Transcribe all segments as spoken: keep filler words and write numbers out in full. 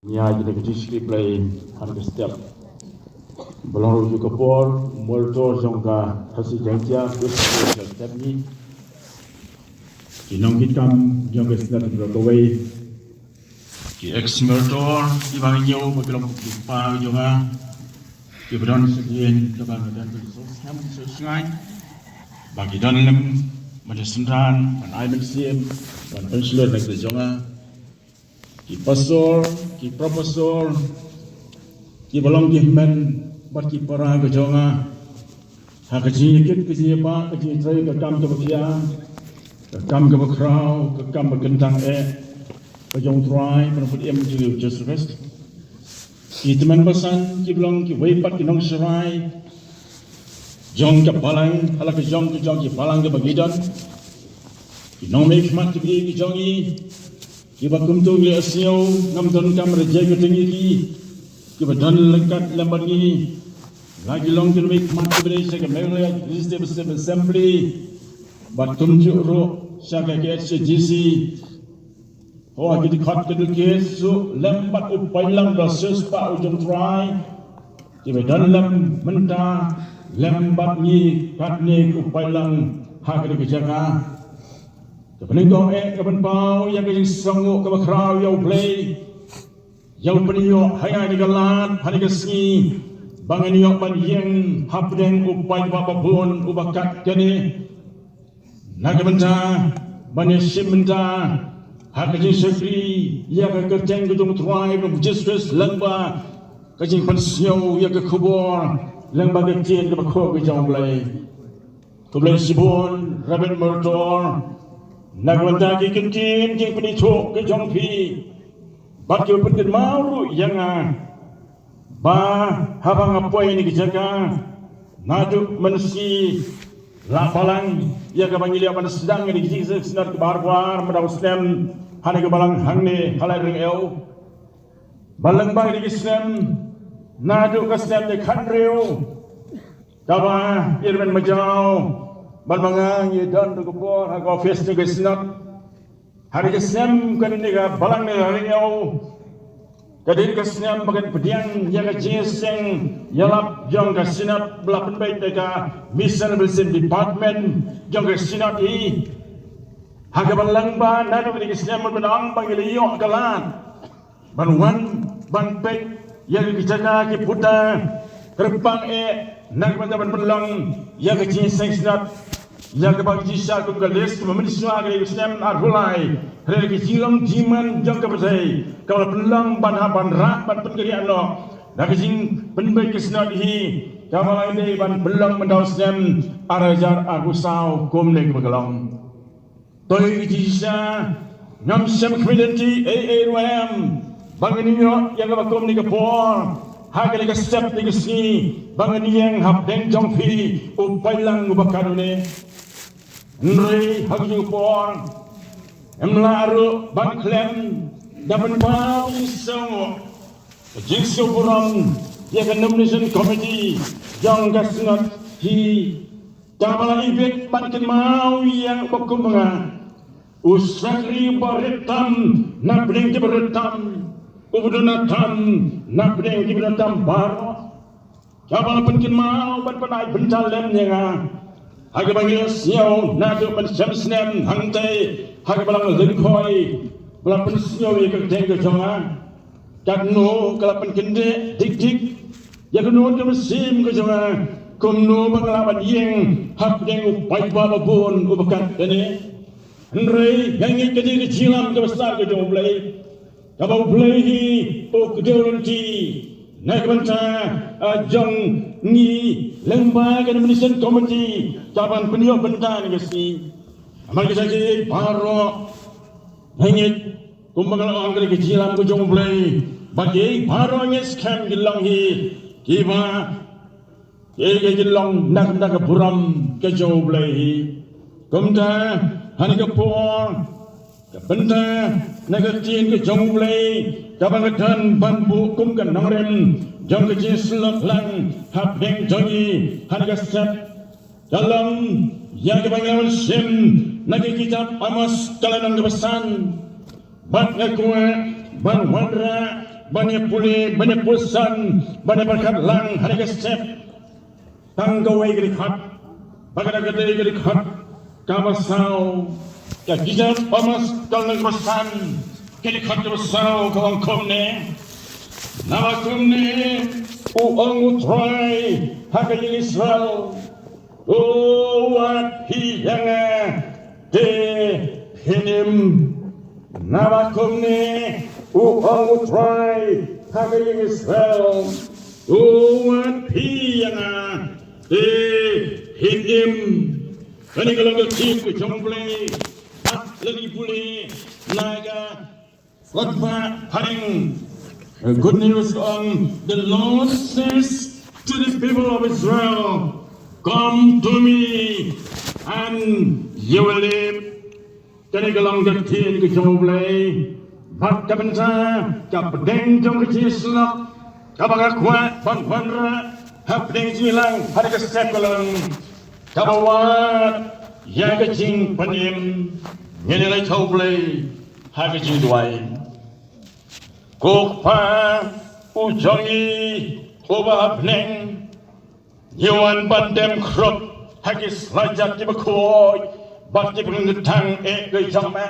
Ïa kine ki jingshakri Blei ha ka step ba long ruh ka por monitor jong ka Khasi Jaiñtia, ka step ni ki nongkitkam jong ka Synod baroh kawei, ki ex-monitor kiba ngi ñiew ba ki long ki pa jong nga, kiba don sa ki ïing kaba nga don ka sosnam sosngain ba ki don lem ban ïasynran, ban ai mynsiem, ban pynshlur na ka jong nga. Ki pastor, ki professor, kiba long ki hynmen bad ki para ka jong nga, ha ka jingïakit ka jingïabah, ka jingïatrei ka kam kaba khia, ka kam kaba khraw, ka kam ba kyntang eh ka jong U Trai, Mano Put Im jong U Jisu Khrist. Ki tymmen basan kiba long kiwei pat ki nongsharai jong ka balang, ha la ka jong ka jong ki balang kaba ngi don, ki nongmihkhmat kiba ïeit ki jong ngi, kiba kumto ngi la sngew ngam donkam re jai ka tyngi ki, kiba don ryngkat lem bad ngi, la ki long ki nongmihkhmat kiba dei sha ka Meghalaya Legislative Assembly, bad kumjuh ruh sha ka K H A D C. Ho ki dkhot ki dkhot su lem bad u paidlang ba siewspah u jong U Trai, kiba don lem mynta lem bad ngi katne u paidlang ha kane ka jaka. Kaba nyngkong eh ka ban paw ïa ka jingsngewnguh kaba khraw ïa U Blei, ïa u pynïoh ha ïa kane ka lad ha kane ka sngi ba ngan ïoh ban ïeng hapdeng u paidbah babun uba kat kane. Na ka bynta ban ïashim bynta ha ka jingshakri ïa ka kyrteng ka jong U Trai ba U Jisu Khrist lyngba ka jingpynsngew ïa ka khubor lyngba ka ktien kaba khuid ka jong U Blei. Khublei shibun Reverend Myrtle na ka bynta ki kyntien jingpynithuh ka jong phi bad kiba pynkynmaw ruh ïa nga ba haba nga poi na ka jaka naduh mynsngi la balang ïa kaba ngi la ban sdang ïa ka jingsynshar kaba ar ba ar mynta u snem ha kane ka balang hangne ha Laitryngeu. Ba lyngba kane ka snem naduh ka snem khathynriew kaba i Reverend Majaw bad ma nga ngi don ruh ka por ha ka office jong ka Synod. Ha kane ka snem kane ka balang ne Laitryngeu ka dei ka snem ba kan pdiang ïa ka jingïaseng ïalap jong ka Synod ba la pynbeit da ka Mission Development Department jong ka Synod hi. Ha kaba lyngba naduh kane ka snem ban ong ba ngi la ïoh ka lad ban wan ban peit ïa ki jaka ki puta kyrpang eh na ka bynta ban pynlong ïa ka jingïaseng Synod ïa kaba ngi shisha kum ka list ba mynshuwa ka snem arphew lai. Hynrei ka jinglong jingman jong ka pyrthei kaba la pynlong ban hap ban rah ban pynkynriah noh na ka jingpynbeit ka Synod hi kaba la dei ban pynlong mynta u snem ar hajar arphew saw kumne kaba ka long. Toi ka jingshisha ngam shem khmih lynti ei ei ruh em ba ngan ïoh ïa kaba kum kane ka por ha kane ka step kane ka sngi ba ngan ïeng hapdeng jong phi u paidlang uba kat une. Hynrei ha kane ka por em lah ruh ban khlem da pynpaw jingsngew ka jingsngew burom ïa ka nomination committee jong ka Synod hi. Kaba la ibit ban kynmaw ïa uba kum nga u shakri ba rit tam na pdeng kiba rit tam, uba don tam na pdeng kiba don tam baroh. Kaba la pynkynmaw ban pynai bynta lem ïa nga ha kaba ngi la sngew naduh ban shem snem hangtei ha kaba la nga lyngkhoi ba la pynsngew ïa ka kyrteng ka jong nga. Katno ka la pynkyndit dik dik ïa ka nud ka mynsiem ka jong nga kumno ba nga lah ban ïeng hapdeng u paidbah babun uba kat kane. Hynrei nga ngeit ka dei ka jingïalam kaba star ka jong U Blei kaba U Blei hi u kdew lynti na ka bynta jong ngi lyngba ka nomination committee kaban pynïoh bynta na ka sngi. Namar ka jaka baroh nga ngeit kumba nga la ong ka dei ka jingïalam ka jong U Blei ba ki baroh ngi skhem ki long hi kiba ki ki long na ka burom ka jong U Blei hi. Kumta ha kane ka por ka bynta na ka ktien ka jong U Blei kaba nga don ban buh kum ka nongrim jong ka jingsyllok lang hapdeng jong ngi ha kane ka step. Ka long ïa kaba ngi la wan shim na ka kitab Amos ka lynnong kaba san. Bad nga kwah ban wanrah ban ïa pule, ban ïa pyrshang, ban ïa pyrkhat lang ha ka step. Tang kawei ka dkhot, ba ka dei ka dkhot kaba saw. Ka kitab Amos ka lynnong kaba san, ka dkhot kaba saw ka ong kumne. Naba kumne u ong U Trai ha ka ïing Israel, to wad phi ïa nga te phin im. Naba kumne u ong U Trai ha ka ïing Israel, to wad phi ïa nga te phin im. Kane ka long ka ktien ka jong U Blei ha la ki pule na ka Khotbah Phareng. Good news ong, the Lord says to the people of Israel, come to me and you will live. Kane ka long ka ktien ka jong U Blei bad ka bynta ka pdeng jong ka jingïasyllok kaba nga kwah ban wanrah hapdeng jingïalang ha ka step ka long kaba wad ïa ka jingpynim. Ngin ïa leit ha U Blei ha ka jingduwai. Ko Kpa u jong ngi uba ha bneng, ngi wan ban dem khrup ha ki slajat kiba khuid bad kiba kyntang eh ka jong me,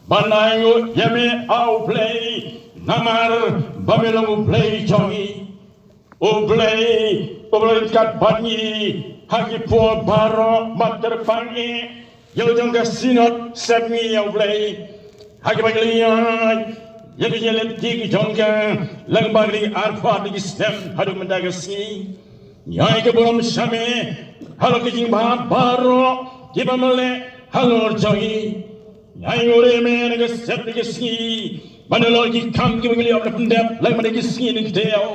ban ainguh ïa me, A U Blei, namar ba me long U Blei jong ngi. U Blei, U Blei ryngkat bad ngi ha ki por baroh bad kyrpang eh ïa la jong ka Synod Sepngi, ïa U Blei. Ha kaba ngi la ïaid ïa ka jingïaleit ki jong ka lyngba ki arphew ar tylli ki snem haduh mynta ka sngi. Ngi ai ka burom sha me halor ki jingbha baroh kiba me leh halor jong ngi. Ngi ai nguh ïa me na ka step ka sngi ban ïoh ki kam kiba ngi la ïoh ban pyndep lyngba ki sngi ne ki taïew.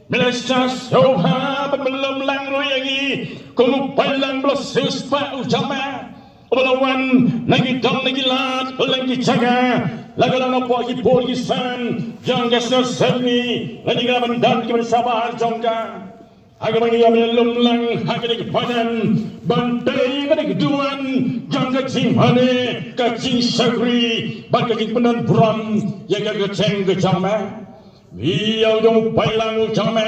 Me la shah sngewbha bad me la lum lang ruh ïa ngi kum u paidlang ba la siewspah u jong me, uba la wan na ki dong na ki lad, la leng ki jaka, la ka long napoh ki por ki san jong ka Synod Sepngi, la jingkyrmen ban don ki ban shabar jong ka. Ha kaba ngi ïa me la lum lang ha kane ka paidbah ban tei kane ka duwan jong ka jingmane, ka jingshakri bad ka jingpyndonkam ïa ka kyrteng ka jong me. Ïa u jong u paidlang u jong me,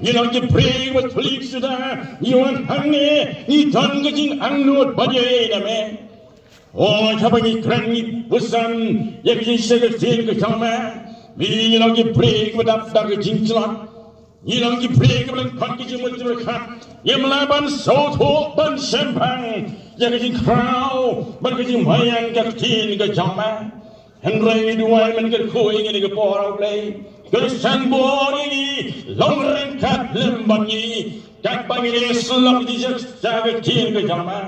ngi long ki briew ba thylliej suda, ngi wan hangne, ngi don ka jingangnud bad ïa na me. O, haba ngi kren ngi pyrshang ïa ka jingshakri ka jong me, ngi long ki briew ba dap da ka jingjlan. Ngi long ki briew ba lyngkot ka jingmut jingpyrkhat, ngim lah ban sngewthuh ban shemphang ïa ka jingkhraw bad ka jingmaïan ka ktien ka jong me. Hynrei ngi duwai, men kyrkhu ïa ngi ha kane ka por, A Blei. Kyrchan bor ïa ngi, long ryngkat lem bad ngi. Katba ngi ïasyllok ïa ka ktien ka jong me.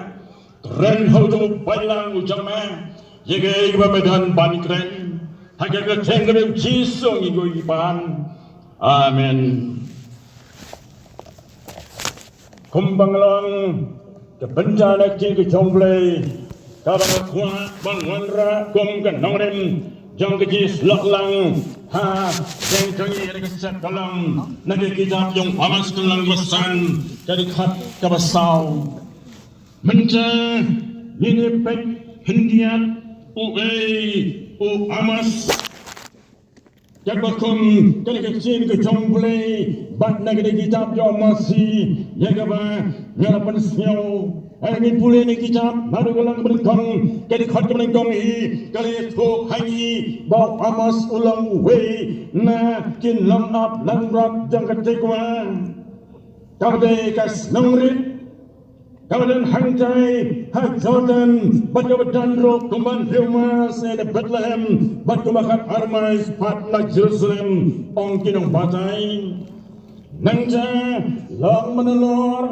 Kren ha u jong u paidlang u jong me ïa kaei kaba me don ban kren. Ha ka kyrteng ka jong u Jisu ngi ïohi ban. Amen. Kumba nga la ong, ka bynta na ka ktien ka jong U Blei kaba nga kwah ban wanrah kum ka nongrim jong ka jingïasyllok lang ha ka jingkyrkhu ïa ka step ka long na ka kitab jong u Amos, ka lynnong kaba san, ka dkhot kaba saw. Mynta ngin ïa peit khyndiat uei u Amos. Katba kum kane ka ktien ka jong U Blei bad na kane ka kitab jong u Amos, ïa kaba nga la pynsngew. Haba ngi pule na ka kitab, naduh ka lynnong kaba nyngkong, ka dkhot kaba nyngkong hi, ka la ïathuh ha ngi ba u Amos u long uwei na ki nongap langbrot jong ka Tekoa, kaba dei ka snongrit kaba don hangtai ha Jordan, bad kaba don ruh kumba hynriew miles na Bethlehem, bad kumba khatar miles pat na Jerusalem, ong ki nongbatai. Nangta long mynlor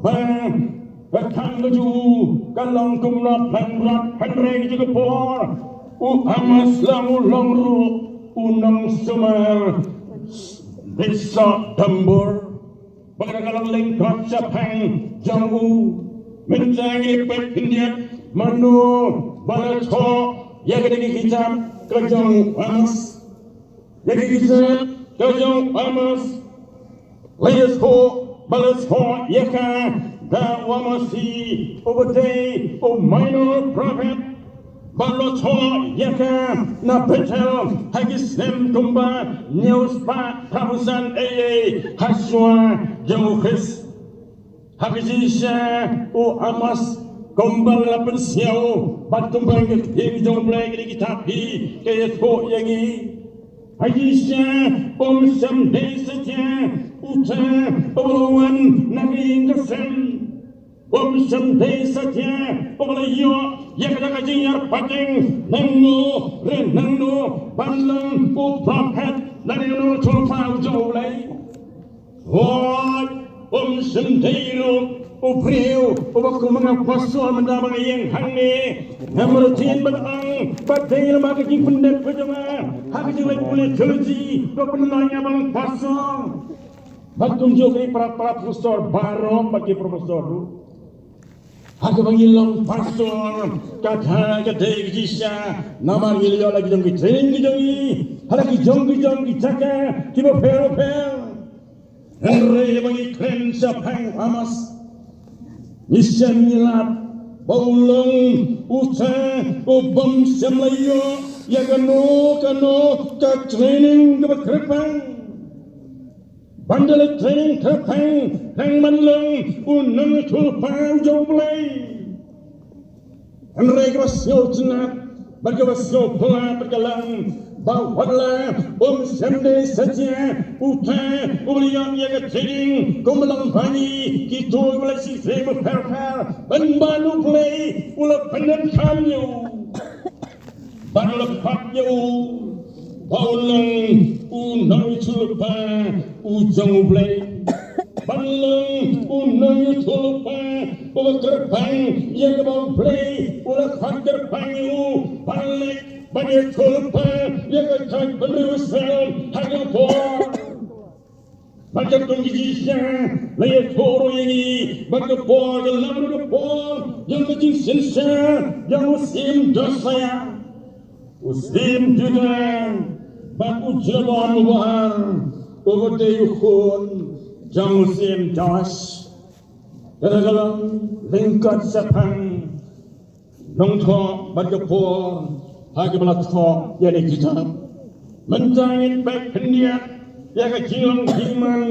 ba ka khang ka jong u ka long kum u nongap langbrot, hynrei ha kata ka por u Amos long, u long ruh u nongsumar bad soh dumbur. Ba ka dei ka long lyngkot shaphang jong u. Mynta ngin ïa peit khyndiat mano ba la thoh ïa kane ka kitab ka jong u Amos. Ïa kane ka kitab ka jong u Amos la ïathuh, ba la thoh ïa ka da u Amos hi, uba dei u minor prophet. Ba la thoh ïa ka na Bethel ha ki snem kumba hynñiew spah phra phew san A A ha shuwa jong u Khrist. Ha ka jingshisha u Amos, kumba la pynsngew bad kumba ka ktien jong U Blei ka dei kita phi ka ïathuh ïa ngi. Ha ka jingshisha um shym dei satia uta uba la wan na ka ïing ka sem. Um shym dei satia uba la ïoh ïa kata ka jingïarap pateng nangno re nangno ban long u prophet lane u nongïathuhlypa u jong U Blei. Hooid, um shym dei ruh u briew uba kum nga pastor mynta ba nga ïeng hangne. Nga mut ruh ban ong ba dei namar ka jingpyndep ka jong nga ha ka jingleit pule theology ba pynlong ïa nga ban long pastor. Bad kumjuh ki para para professor baroh bad ki professor ruh. Ha kaba ngi long pastor, kata ka dei ka jingshisha namar ngi la ïoh la ki jong ki training ki jong ngi ha la ki jong ki jong ki jaka kiba pher bapher. Hynrei haba ngi kren shaphang Amos, ngi shem ngi lap ba u long uta u bym shym la ïoh ïa kano kano ka training kaba kyrpang. Ban da leit training kyrpang nang ban long u nongïathuhlypa u jong U Blei. Hynrei kaba sngewtynnat bad kaba sngewphylla bad ka long ba wat la um shym dei satia uta uba la ïoh ïa ka training kumba long ba ngi kito kiba la shisha ba pher pher, ban ban U Blei u la pyndonkam ïa u. Ban la pat ïa u ba u long u nongïathuhlypa u jong U Blei. Ban long u nongïathuhlypa uba kyrpang ïa kaba U Blei u la khot kyrpang ïa u ban leit ban ïathuhlypa ïa ka jaitbynriew Israel ha ka por. Bad katkum ki jingshisha la ïathuh ruh ïa ngi ba ka por ka long ruh ka por jong ka jingsynshar jong u syiem Josiah, u syiem Judah, bad u Jeroboam uba ar uba dei u khun jong u syiem Joash. Kata ka long lyngkot shaphang nongthoh bad ka por ha kaba la thoh ïa kane ka kitab. Mynta ngin peit khyndiat ïa ka jinglong jingman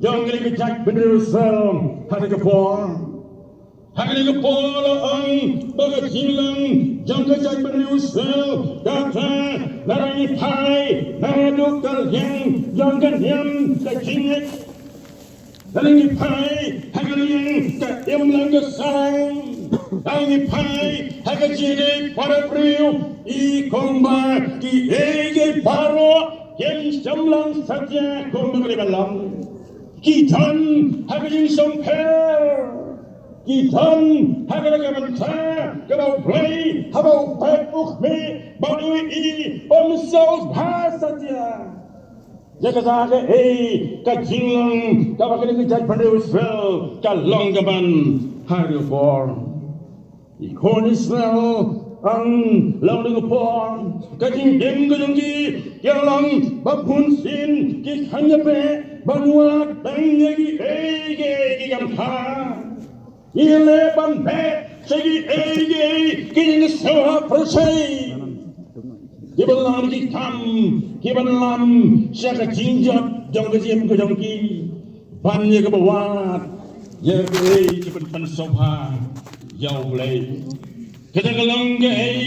jong kane ka jaitbynriew Israel ha kane ka por. Ha kane ka por la ong ba ka jinglong jong ka jaitbynriew Israel kata, lada ngi phai naduh ka liang jong ka niam ka jingngeit, lada ngi phai ha ka liang ka imlang ka sahlang, lada ngi phai ha ka jingïadei para briew, i kumba kiei kiei baroh kim shym long satia kumba ka dei ban long. Ki don ha ka jingsngewkhia, ki don ha kata ka bynta kaba U Blei haba u peit u khmih bad u ïohi um sngewbha satia ïa kata kaei ka jinglong kaba kane ka jaitbynriew Israel ka long ka ban ha kane ka por. I khun Israel ong long kane ka por ka jingim ka jong ki ka long ba bunsien ki khang ïa peit ban wad tang ïa kiei kiei ki kam kha. Ngi leh ban beh sha kiei kiei ki jingsngewhap pyrshah kiba long ki kam kiban lam sha ka jingjot jong ka jingim ka jong ki ban ïa kaba wad ïa kiei kiban pynsngewbha ïa U Blei. Kata ka long kaei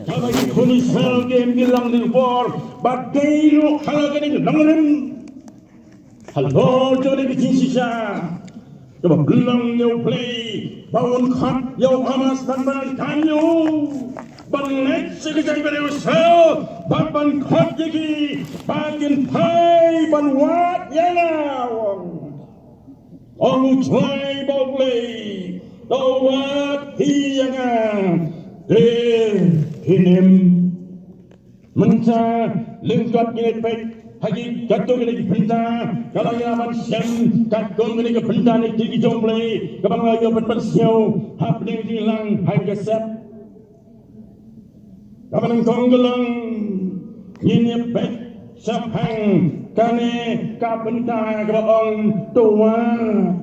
kaba ki khun Israel kim, ki long dei ka por ba dei ruh ha la ka dei ka nongrim. Halor jong kane ka jingshisha kaba pynlong ïa U Blei ba un khot ïa u Amos ban ban kan ïa u ban leit sha ka jaitbynriew Israel bad ban khot ïa ki ba kin phai ban wad ïa nga, ong. Ong U Trai ba U Blei, to wad hi ïa nga, te phin im. Mynta lyngkot ngi peit ha ki katto katne ki bynta, kaba ngi lah ban shem katkum kane ka bynta ne ki jong U Blei kaba nga ïoh ban pynsngew hapdeng jingïalang ha ka sep. Kaba nyngkong ka long ngin ïa peit shaphang kane ka bynta kaba ong to wad.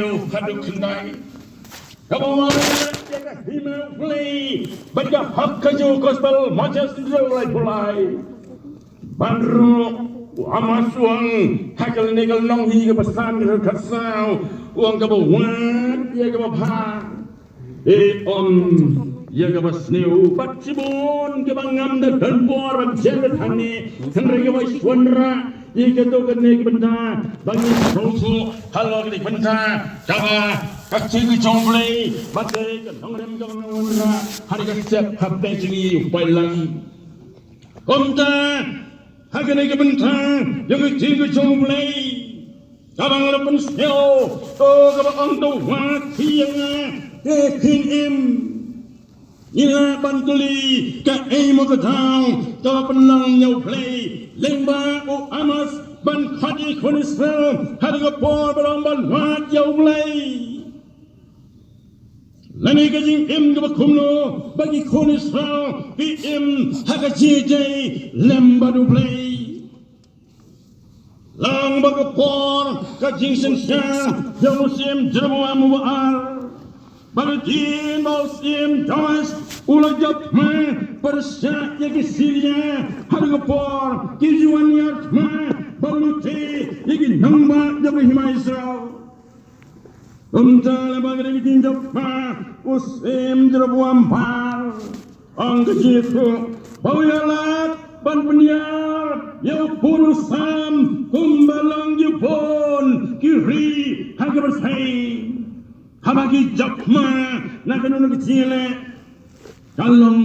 hynriew haduh khyndai. Kaba wan ïa ka hima U Blei bad ka hok ka jong u gospel Moses hynriew laiphew lai. Ban ruh u Amos u ong ha ka lane ka lynnong hi kaba san ka dkhot khatsaw, u ong kaba wad ïa kaba bha, e ym ïa kaba sniew. Bad shibun kiba ngam da don por ban jia hangne, hynrei kaba shwa wanrah ïa kato kane ka bynta ba ngin sngewthuh halor kane ka bynta kaba ka ktien ka jong U Blei ba dei ka nongrim kaba ngam wanrah ha ka step hapdeng jong ngi u paidlang. Kumta ha kane ka bynta jong ka ktien ka jong U Blei, kaba nga la pynsngew, to kaba ong to wat ïa nga, te phin im. Ngi lah ban kylli kaei mo ka daw kaba pynlong ïa U Blei lyngba u Amos ban khot ïa ki khun Israel ha ka por ba long ban wad ïa U Blei. Lane ka jingim kaba kumno ba ki khun Israel ki im ha ka jingïadei lem bad U Blei. Lang ba ka por ka jingsynshar jong u Syiem Jeroboam uba ar, ba ka dien ba u Syiem Joash u la jop thma pyrshah ïa ki Syria, ha ka por ki ju wan ïar thma ban lute ïa ki nongbah jong ka hima Israel. Kumta la ba ka dei ka jingjop ma u Syiem Jeroboam Bar, ong ka jingïathuh ba u ïalap ban pynïar ïa u pud u sam kumba long ïa u bun ki ri ha ka pyrthei. Haba ki jop ma na kano kano ka jingïaleh, ka long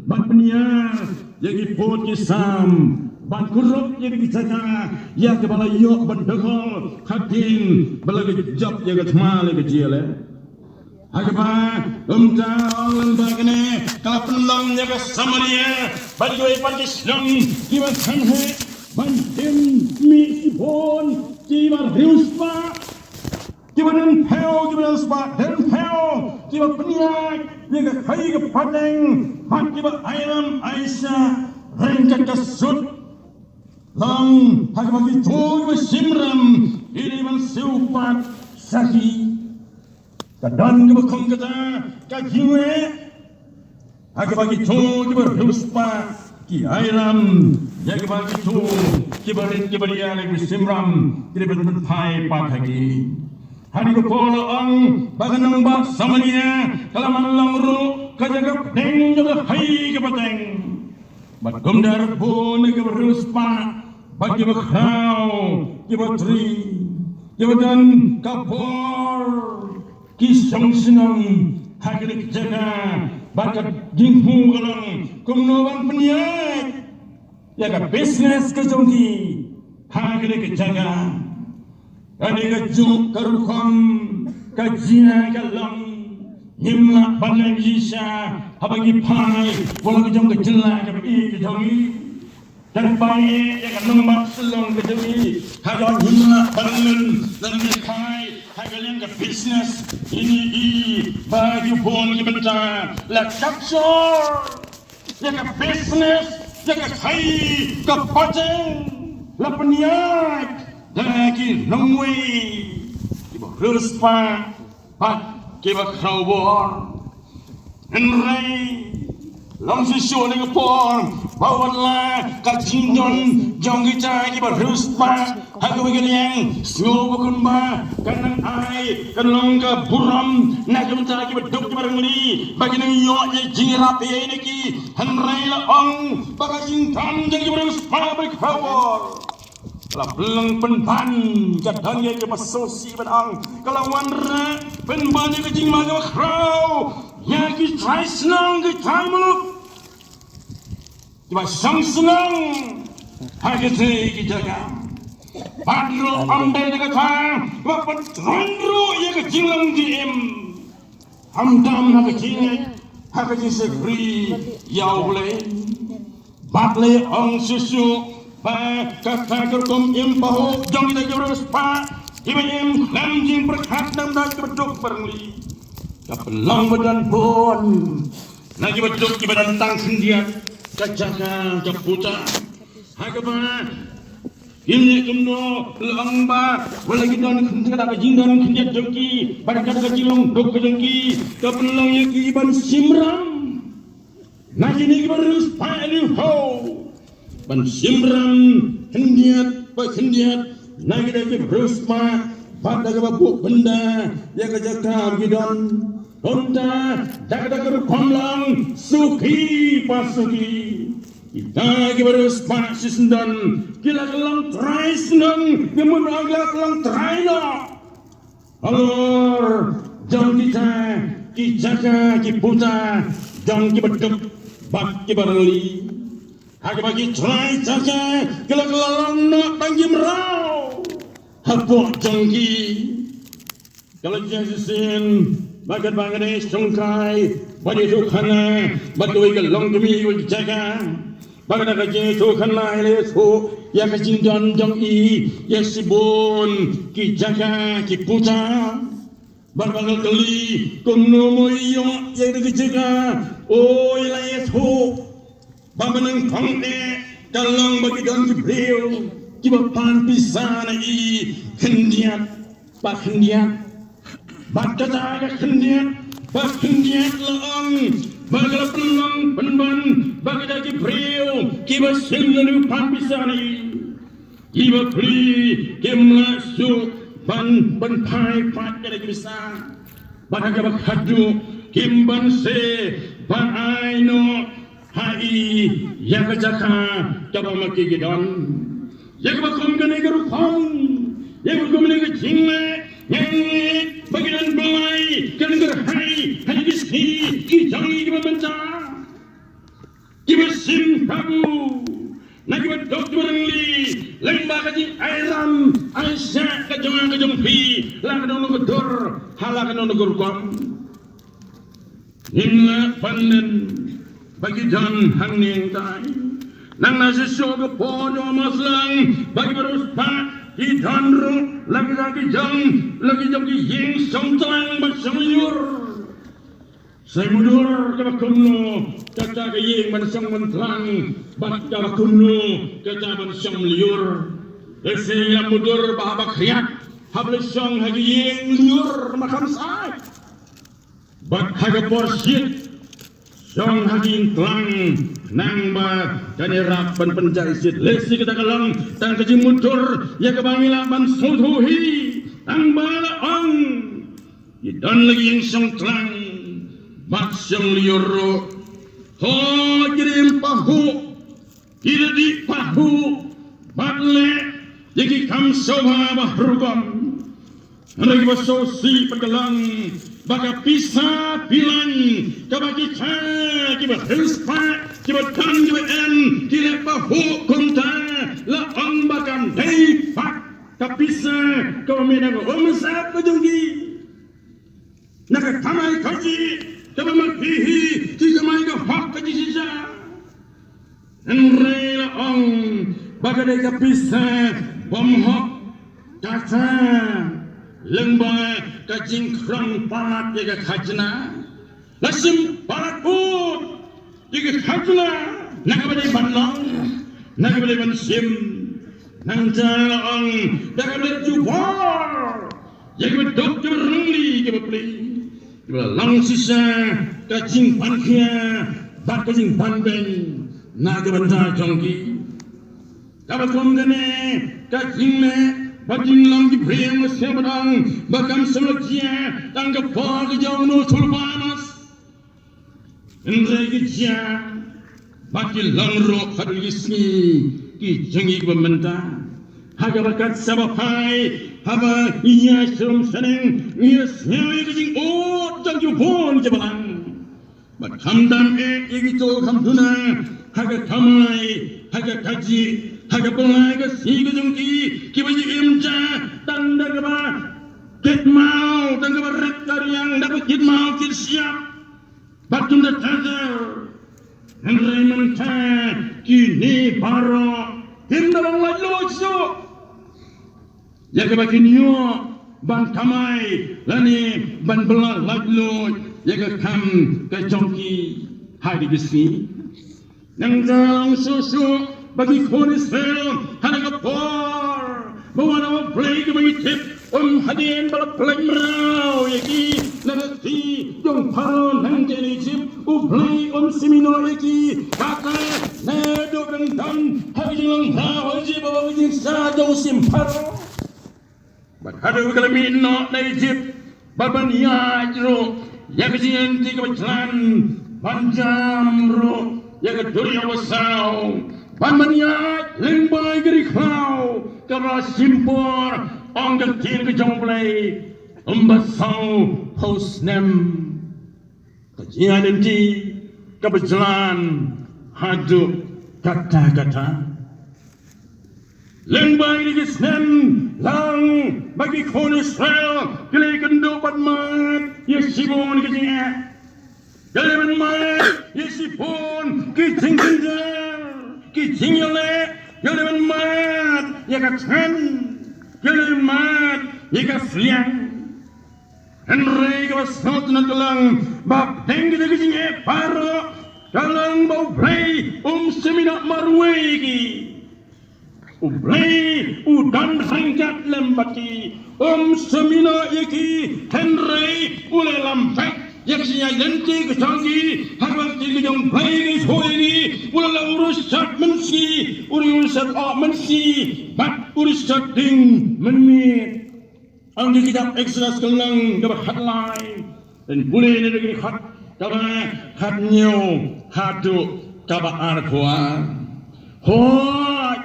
ban pynïar ïa ki pud ki sam, ban kurup ïa ki jaka ïa kaba la ïoh ban dkhot hadien ba la ka jop ïa ka thma ïa ka jingïaleh. Ha kaba kumta ong ba kane ka la pynlong ïa ka Samaria bad kiwei pat ki shnong kiba sngewheh ban im mih shibun kiba riewspah, kiba don phew, kiba don spah, don phew, kiba pynïaid ïa ka khaii ka pateng bad kiba ai ram ai shah ryngkat ka sut. Long ha kaba kito kiba shim ram ki dei ban siew pat sha ki. Ka don kaba khum kata ka jingeh ha kaba kito kiba riewspah ki ai ram ïa kaba kito kiba rit kiba rial kiba shim ram ki dei ban pynphai pat ha ki. Hangne ka por la ong ba ka nongbah Samaria ka la man long ruh ka jaka pdeng jong ka khaii ka pateng. Bad kumta ruh bun kiba riewspah bad kiba khraw kiba tri kiba don ka bor ki shong shnong ha kane ka jaka bad ka jingthmu ka long kumno ban pynïaid ïa ka business ka jong ki ha kane ka jaka. Kane ka juk ka rukom ka jia ka long ngim lah ban leh shisha haba ngi phai wat la ka jong ka jylla kaba ïeit ka jong ngi. Kan phai ïa ka nongbah Shillong ka jong ngi ha kaba ngim lah ban leh lane phai ha ka liang ka business. Ine i ba ki bun ki bynta la capture ïa ka business, ïa ka khaii ka pateng, la pynïaid da ki nongwei kiba riewspah bad kiba khraw bor. Hynrei long shisha ne ka por ba wat la ka jingdon jong kita kiba riewspah ha kawei ka liang sngew ba kumba kan nang ai kan long ka burom na ka bynta kiba duk kiba rangli ba ki nang ïoh ïa jingïarap ïa ine ki. Hynrei la ong ba ka jingdon jong kiba riewspah ba khraw bor ka la pynlong pynban ka don ïa kiba sngewsih ban ong ka la wanrah pynban ïa ka jingma kaba khraw ïa ki trai shnong ki trai muluk kiba shong shnong ha kite ki jaka. Bad ruh ym dei da kata ba pyntrei ruh ïa ka jinglong jingim, ym dam ha ka jingngeit ha ka jingshakri ïa U Blei. Bad la ong shuh shuh ba kata ka rukom im pahuh jong kita ki riewspah kiba im khlem jingpyrkhat na ka bynta kiba duk ba rangli ka pynlong ba don bun na kiba duk kiba don tang khyndiat ka jaka ka puta. Ha kaba kim ïa kumno la ong ba wat la ki don khyndiat, ka jingdon khyndiat jong ki bad ka jinglong duk ka jong ki ka pynlong ïa ki ban shim ram na kine kiba riewspah riewkhaw, ban shim ram khyndiat pa khyndiat na kine kiba riewspah bad da kaba buh bynda ïa ka jaka ba ki don. Kumta da kata ka rukom la ong suki pa suki. Kita kiba riewspah shisyndon ki la ka long trai syndon, ki mut ba ki la ka long trai noh halor jong kita ki jaka ki puta jong kiba duk bad kiba rangli. Ha kaba ki trai jaka ki la ka long noh tang ki mraw hapoh jong ki. Ka la jia shisien ba katba ka dei shongkai bad ïathuh khana bad kawei ka longkmie kawei ka jaka. Ba kata ka jingïathuh khana ïa la ïathuh ïa ka jingdon jong i ïa shibun ki jaka ki puta. Bad ba ka la kylli kumno mo i ïoh ïa kata ka jaka, o i la ïathuh ba mynnyngkong eh ka long ba ki don ki briew kiba pan pisa na i khyndiat pa khyndiat. Bad kata ka khyndiat pa khyndiat la ong ba ka la pynlong pynban ba kita ki briew kiba shim lane u pan pisa na i, kiba plie kim lah shuh ban ban phai pat ka dei ki pisa. Bad ha kaba khadduh kim banse ban ai noh ha i ïa ka jaka kaba ma ki ki don. Ïa kaba kum kane ka rukom, ïa kaba kum kane ka jingleh, ngi ba ki don bynta, ki don kyrhai ha ki sngi ki jong ngi kiba mynta. Kiba shim kabu na kiba duk kiba rangli, lyngba ka jingai ram ai shah ka jong nga ka jong phi, la ka don ka dur ha la ka don ka rukom. Ngim lah ban len ba ki don hangne hangtai. Nang na shisha ka por jong maslang ba ki baroh spah ki don ruh la ki jong ki jong la ki jong ki ïing shong tlang ba shong lyiur. Sa mudui kaba kumno kata ka ïing ban shong ban tlang bad kaba kumno kata ban shong lyiur. Lehse ïa mudui ba haba khriat haba la shong ha ka ïing lyiur ma kham sai. Bad ha ka por shit shong ha ka ïing tlang nang ba kan ïarap ban pynjah shit. Lehse kata ka long tang ka jingmudui ïa kaba ngi lah ban sngewthuh hi tang ba la ong. Ki don la ki ïing shong tlang bad shong lyiur ruh. Ho ki dei pahuh, ki dei pahuh bad leh ïa ki kam sngewbha ba rukom. Hynrei kiba sngewsih bad ka long ba ka pisa pilan kaba ki cha kiba hynspah kiba don kiba em ki leh pahuh kumta la ong ba kan dei pat ka pisa kaba mih na ka umsap ka jong ki. Na ka kamai kajih kaba ma phi hi ki kamai ka hok kajih shisha. Hynrei la ong ba ka dei ka pisa bym hok kata lyngba ka jingkhrong palat ïa ka khajna. La shim palat bud ïa ka khajna na kaba dei ban long na kaba dei ban shim. Nangta la ong da kaba dei jubor ïa kiba duk kiba rangli kiba pli kiba long shisha ka jingpan khia bad ka jingpan beiñ na ka bynta jong ki. Kaba kum kane ka jingleh bad jinglong ki briew nga sngewbha ba kam sngewlajia tang ka por ka jong no Sulbanas. Hynrei ki jia bad ki long ruh haduh ki sngi ki jong ngi kiba mynta. Ha kaba kat sa ba phai haba ngi ïa shrum shaneng ngi ïa sngew ïa ka jingud jong ki bun ki balang. Bad kham dam eh ïa kito kham duna ha ka kamai ha ka kajih ha ka pynlai ka sngi ka jong ki kiba ïa im ja tang da kaba kit maw tang kaba ret ka riang da kaba kit maw kit siap. Bad kumta ter ter. Hynrei mynta kine baroh kim da long laitluid shuh ïa kaba kin ïoh ban kamai lane ban bylla laitluid ïa ka kam ka jong ki ha kine ki sngi. Nangta long shuh shuh ba ki khun Israel ha kane ka por ba wan ha U Blei kaba ngi tip um hadien ba la pynleit mraw ïa ki na ka kti jong Pharaoh nangta na Ijipt, U Blei um shim ïa no ïa ki. Kata naduh dang don ha ka jinglong mraw ha Ijipt ba ka jingsa jong u shim Pharaoh. Bad haduh ka la mih noh na Ijipt bad ban ïaid ruh ïa ka jingïaid ka ba jlan ban jam ruh ïa ka duriaw ba saw ban ban ïaid lyngba ka ri khlaw kaba shim por ong ka ktien ka jong U Blei kumba saw phew snem. Ka jingïaid lynti kaba jlan haduh katta katta. Lyngba ïa ki snem lang ba ki khun Israel ki la ïakynduh bad mad ïa shibun ki jingeh. Ki la ïa mad ïa shibun ki jingkynjal ki jingïaleh, ki la ïa mad ïa ka than, ki la ïa mad ïa ka sliang. Hynrei kaba sngewtynnat ka long ba pdeng kita ki jingeh baroh ka long ba U Blei um shym ïa noh marwei ïa ki. U Blei u don ryngkat lem bad ki, um shym ïa noh ïa ki. Hynrei u la lam beit ïa ka jingïaid lynti ka jong ki ha kaba ki jong U Blei ki shu ïa ki. U la lam u rishot mynsngi, u rishot oh mynsngi bad u rishot ding mynmiet. Ong ki kitab Exodus ka lynnong kaba khatlai, dang pule na ka dkhot kaba khathynñiew haduh kaba arphew ar. Hooid,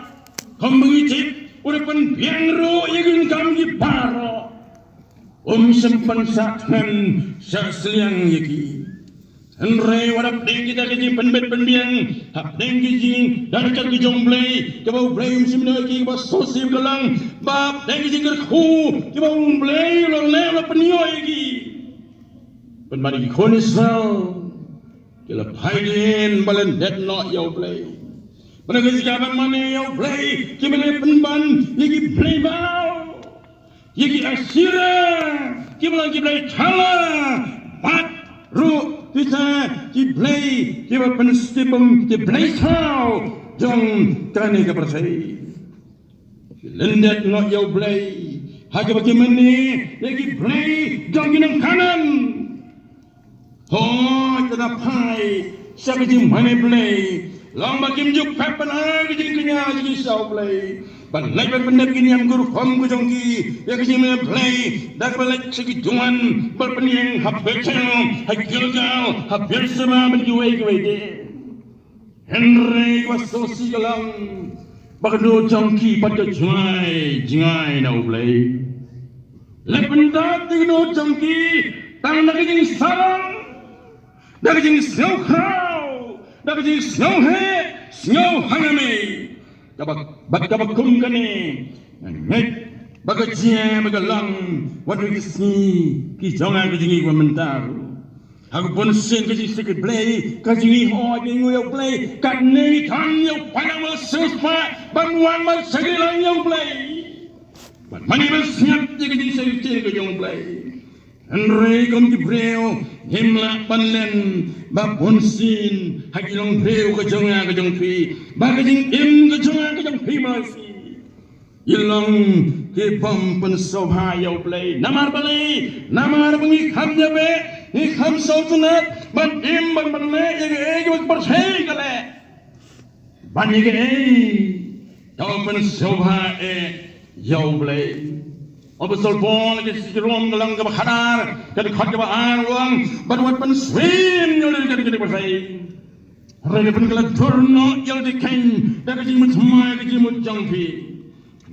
kumba ngi tip, u da pynbiang ruh ïa ki donkam ki baroh. Um shym pynsah thngan shah shiliang ïa ki. Hynrei wat hapdeng kita ki jingpynbit pynbiang, hapdeng ki jingdon ka jong U Blei, kiba U Blei um shym ïoh ïa ki, kiba sngewsih ka lang, ba hapdeng ki jingkyrkhu kiba U Blei u la leh, u la pynïoh ïa ki. Pynban ki khun Israel ki la phai dien ba lyndet noh ïa U Blei. Bad na ka jaka ban mane ïa U Blei, ki mane pynban ïa ki blei baw, ïa ki Asherah, kiba long ki blei thala, bad ruh kita ki blei kiba pynstep bym ki blei thaw jong kane ka pyrthei. Ki lyndet noh ïa U Blei ha kaba ki mane ïa ki blei jong ki nong Kanaan. Hooid, lada phai sha ka jingmane Blei, long ba kim ju pep ban ai ka jingkñia jong ki sha U Blei, ban leit ban pyndep ki niam ki rukom ka jong ki ïa ka jingmane Blei, da kaba leit sha ki dungan ban pynïeng ha Bethel, ha Gilgal, ha Beersheba bad kiwei kiwei de. Hynrei kaba sngewsih ka long ba ka dohnud jong ki pat ka jngai jngai na U Blei. Leh pyndap ïa ka dohnud jong ki tang da ka jingsarong, da ka jingsngewkhraw, da ka jingsngewheh, sngew hangamei. Kaba, bad kaba kum kane, nga ngeit ba ka jia ba ka long wat ha ki sngi ki jong nga ka jong ngi ba mynta ruh. Ha ka bunsien ka jingshakri Blei ka jong ngi, hooid, ngi ïa U Blei, katne ngi don ïa u paidbah ba sngewspah ban wan ban shakri lang ïa U Blei, ban mane ban sngap ïa ka jingshakri ka jong U Blei. Hynrei kum ki briew ngim lah ban len ba bunsien ha ki longbriew ka jong nga ka jong phi, ba ka jingim ka jong nga ka jong phi ma shi. Ngi long ki bym pynsngewbha ïa U Blei. Namar balei? Namar ba ngi kham ïabeh, ngi kham sngewtynnat ban im, ban, ban leh ïa kaei kaba ka pyrthei ka leh, ban ïa kaei kaba pynsngewbha eh ïa U Blei. Apostol Paul ha ka shithi Rom ka lynnong kaba khatar, ka dkhot kaba ar, u ong, bad wat pynsyriem ïa u lade ka dei ka pyrthei. Hynrei da pynkylla dur noh ïa lade keiñ da ka jingmut thymmai ka jingmut jong phi.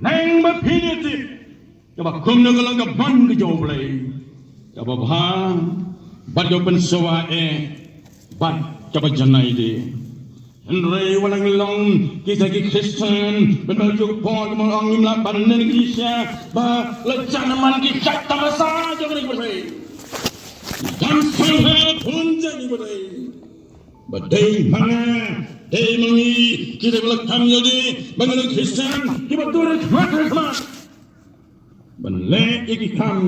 Nang ba phin ïatip kaba kumno ka long ka mon ka jong U Blei, kaba bha bad kaba pynsngewbha eh bad kaba janai de. Hynrei wat la ngi long kita ki Khristan, ban ba ju por ka mon ong ngim lah ban len ki sha ba la jan man ki jait tamasa jong ka pyrthei. Dang sngewbha bun jait ki pyrthei. Ba dei ma nga, dei ma ngi, kita ba la kham ïalade ba ngi long Khristan, kiba dur khmat khmat ban leh ïa ki kam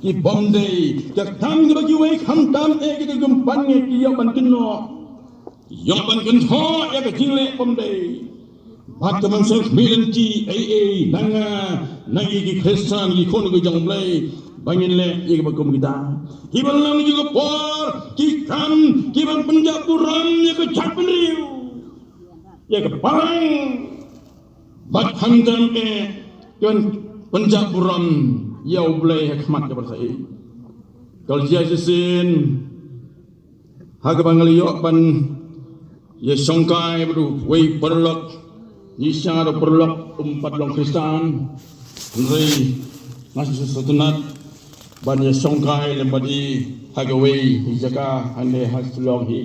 ki bym dei, ka kam kaba kiwei khamtam eh kita ki kyrpang eh ki ïoh ban kynnoh, ïoh ban kynthoh ïa ka jingleh bym dei. Bad ka mynsiem khmih lynti ei ei na nga, na ngi ki Khristan, ki khun ki jong U Blei, ba ngin leh ïa kiba kum kita, kiba long ïa ka por, ki kam kiban pynjah burom ïa ka jaitbynriew, ïa ka balang, bad khamtam eh kiban pynjah burom ïa U Blei ha khmat ka pyrthei. Ka la jia shisien ha kaba nga la ïoh ban ïashongkai bad uwei u paralok. Ngi sngewthuh u paralok um pat long Khristan, hynrei nga sngewthuh sngewtynnat ban ïashongkai lem bad i ha kawei ka jaka hangne ha Shillong hi.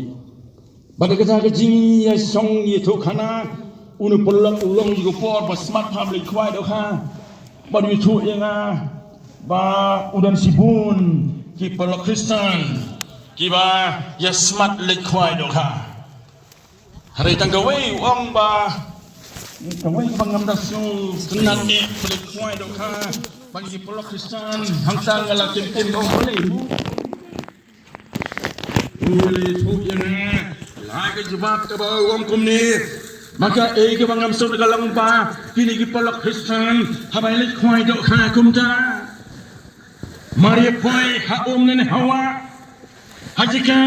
Bad da kata ka jingïashong ïathuhkhana, une u paralok u long ïa ka por ba smat bha ban leit khwai dohkha. Bad u ïathuh ïa nga ba u don shibun ki paralok Khristan kiba ïa smat leit khwai dohkha. Hynrei tang kawei u ong ba, kawei kaba ngam da sngewtynnat eh ban leit khwai dohkha bad ki paralok Khristan. Hangta nga la tim tim, ong, balei? U la ïathuh ïa nga, la ka jubab kaba u ong kumne: ma kaei kaba ngam sngewthuh ka long ba kine ki paralok Khristan haba ïaleit khwai dohkha kumta, mar ïa poi ha um ne ha wah, ha jaka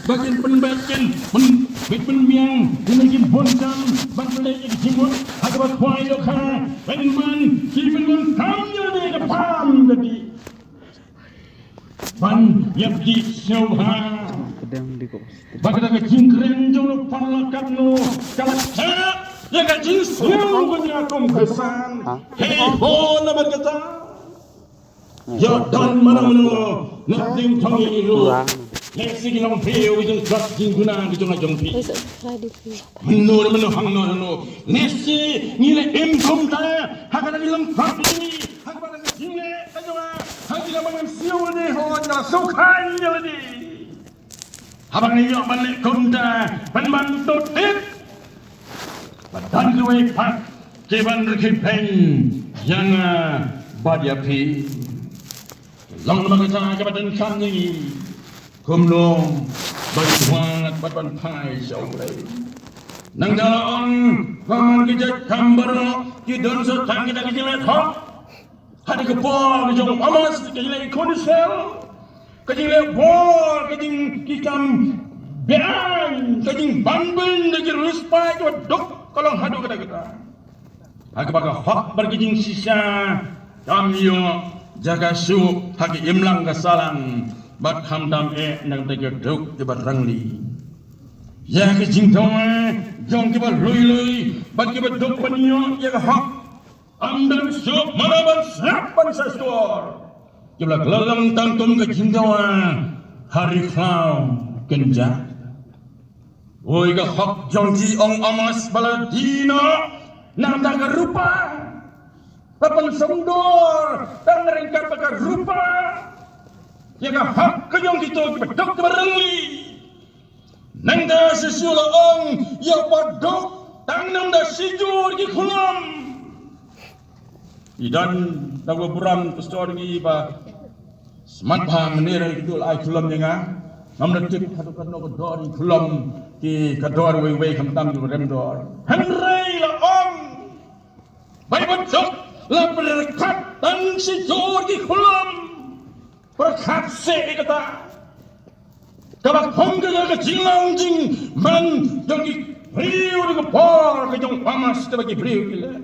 ba kin pynbeit, kin pynbeit pynbiang, kin bun jam ban pynleit ïa ka jingmut ha kaba khwai dohkha, pynban ki pyndonkam ïa lade ka pham ka dih. Ïa phi sngewbha. Ba kata ka jingkren jong u paralok katno ka la thep ïa ka jingsngew ka jong nga kum u khristan. Hei ho, namar kata ïa don mano mano na pdeng jong ngi ruh. Lehse ki long briew ki jingtrap jingduna ki jong nga jong phi. Mynno mynno hangno hangno, lehse ngi la im kumta ha kata ka jingtrap jong ngi, ha kata ka jingleh ka jong nga, ha kata ka ban siew ne ho, nga la sngewkhan ïa lade. Haba ngi ïoh ban leh kumta, ban ban to tip, ba don kiwei pat ki ban rkhie peng ïa nga bad ïa phi. Long namar kata kaba donkam ïa ngi kumno ban wad bad ban phai sha U Blei. Nangta la ong ba man ki jait kam baroh ki don sa tang kita ki jingleh thok. Haduh ka por ka jong u Amos, ka jingleh ki khun Israel, ka jingleh bor, ka jing, ki kam biang, ka jingbanbeiñ da ki riewspah kiba duk, ka long haduh katta katta. Ha kaba ka hok bad ka jingshisha kam ïoh jaka shuh ha ka imlang ka sahlang, bad khamtam eh na ka bynta ki duk kiba rangli. Ïa ka jingdawa jong kiba lui lui bad kiba duk ban ïoh ïa ka hok, ym don shuh mano ban sngap ban sngewsih. Kiba la kylla long tang kum ka jingdawa ha ri khlaw kynjah. Oi ka hok jong ki, ong u Amos, ba la die noh na ka bynta ka rupa, ba pynsumdor tang ryngkat bad ka rupa ïa ka hok ka jong kito kiba duk kiba rangli. Nangta shisha la ong ïa u ba duk tang na ka bynta shijur ki khulom. I don da u burom pastor ngi ba smat bha mynne, ki dul ai khulom ïa nga. Ngam da tip haduh katno ka dor ki khulom, ki ka dor wei wei, khamtam ki rem dor. Hynrei la ong ba i ba duk la pyrkhat tang shijur ki khulom. Pyrkhat seh ïa kata. Kaba kham ka, ka jinglong jingman jong ki briew ha ka por ka jong u Amos, kaba ki briew ki leh.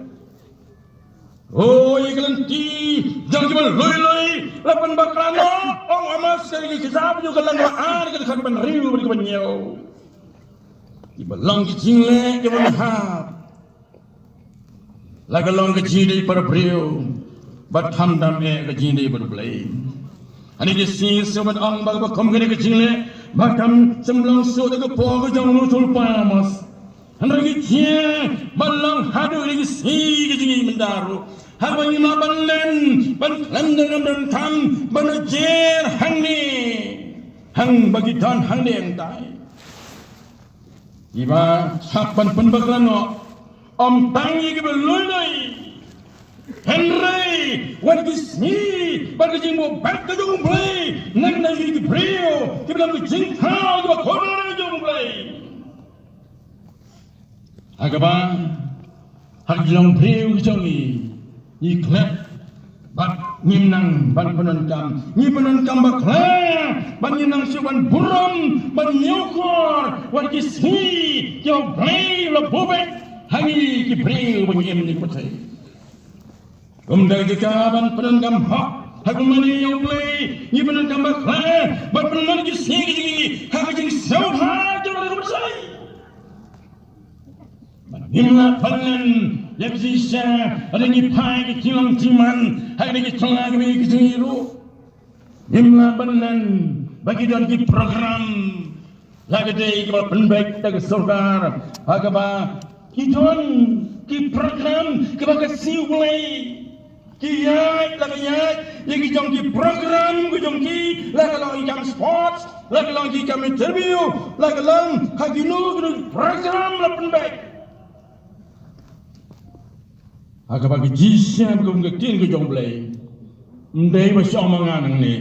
Oi ka lynti jong kiba lui lui la pynbakla noh, ong u Amos, ha ki Khristan jong ka lynnong ba ar, ka dkhot ba hynriew bad kaba hynñiew. Kiba long ki jingleh kiba hap. La ka long ka jingïadei para briew bad khamtam eh ka jingïadei para Blei. Hangne ka sngi sngewbha ban ong ba kaba kum kane ka jingleh ba kam shym long shuh da ka por ka jong u Sultan Amos. Hynrei ka jia ba long haduh kane ka sngi ka jingim mynta ruh, haba ngim lah ban len ban khlem da ka kam donkam ban jer hangne, hangba ki don hangne hangtai. Kiba hap ban pynbakla noh, ym tang ïa kiba lui lui, hynrei wat ki sngi bad ka jingbuh beit ka jong U Blei na ka bynta ki briew kiba long ki jingthaw kiba kordor ka jong U Blei. Ha kaba ha ki jingbriew ki jong ngi, ngi klet bad ngim nang ban pyndonkam, ngi pyndonkam bakla bad ngim nang shuh ban burom, ban ñiewkor wat ki sngi kiba U Blei u la buh beit ha ngi ki briew ba ngi im ha kane ka pyrthei. Kumta ka jaka ban pyndonkam hok ha ka mane ïa U Blei, ngi pyndonkam bakla bad pynlong ki sngi ki jong ngi ha ka jingsngewbha jong ka pyrthei. Ngim lah ban len ïa ka jingshisha, hynrei ngi phai ka jinglong jingman ha kane ka jylla kaba ïeit ka jong ngi ruh. Ngim lah ban len ba ki don ki program, la ka dei kaba pynbeit da ka sorkar, ha kaba ki don ki program kiba ka sngi U Blei. Ki ïaid, la ka ïaid ïa ki jong ki program ki jong ki, la ka long ki kam sports, la ka long ki kam interview, la ka long ha kino kino ki program la pynbeit. Ha kaba ka jingshisha ba kum ka ktien ka jong U Blei, ym dei ba shong ma nga nangne.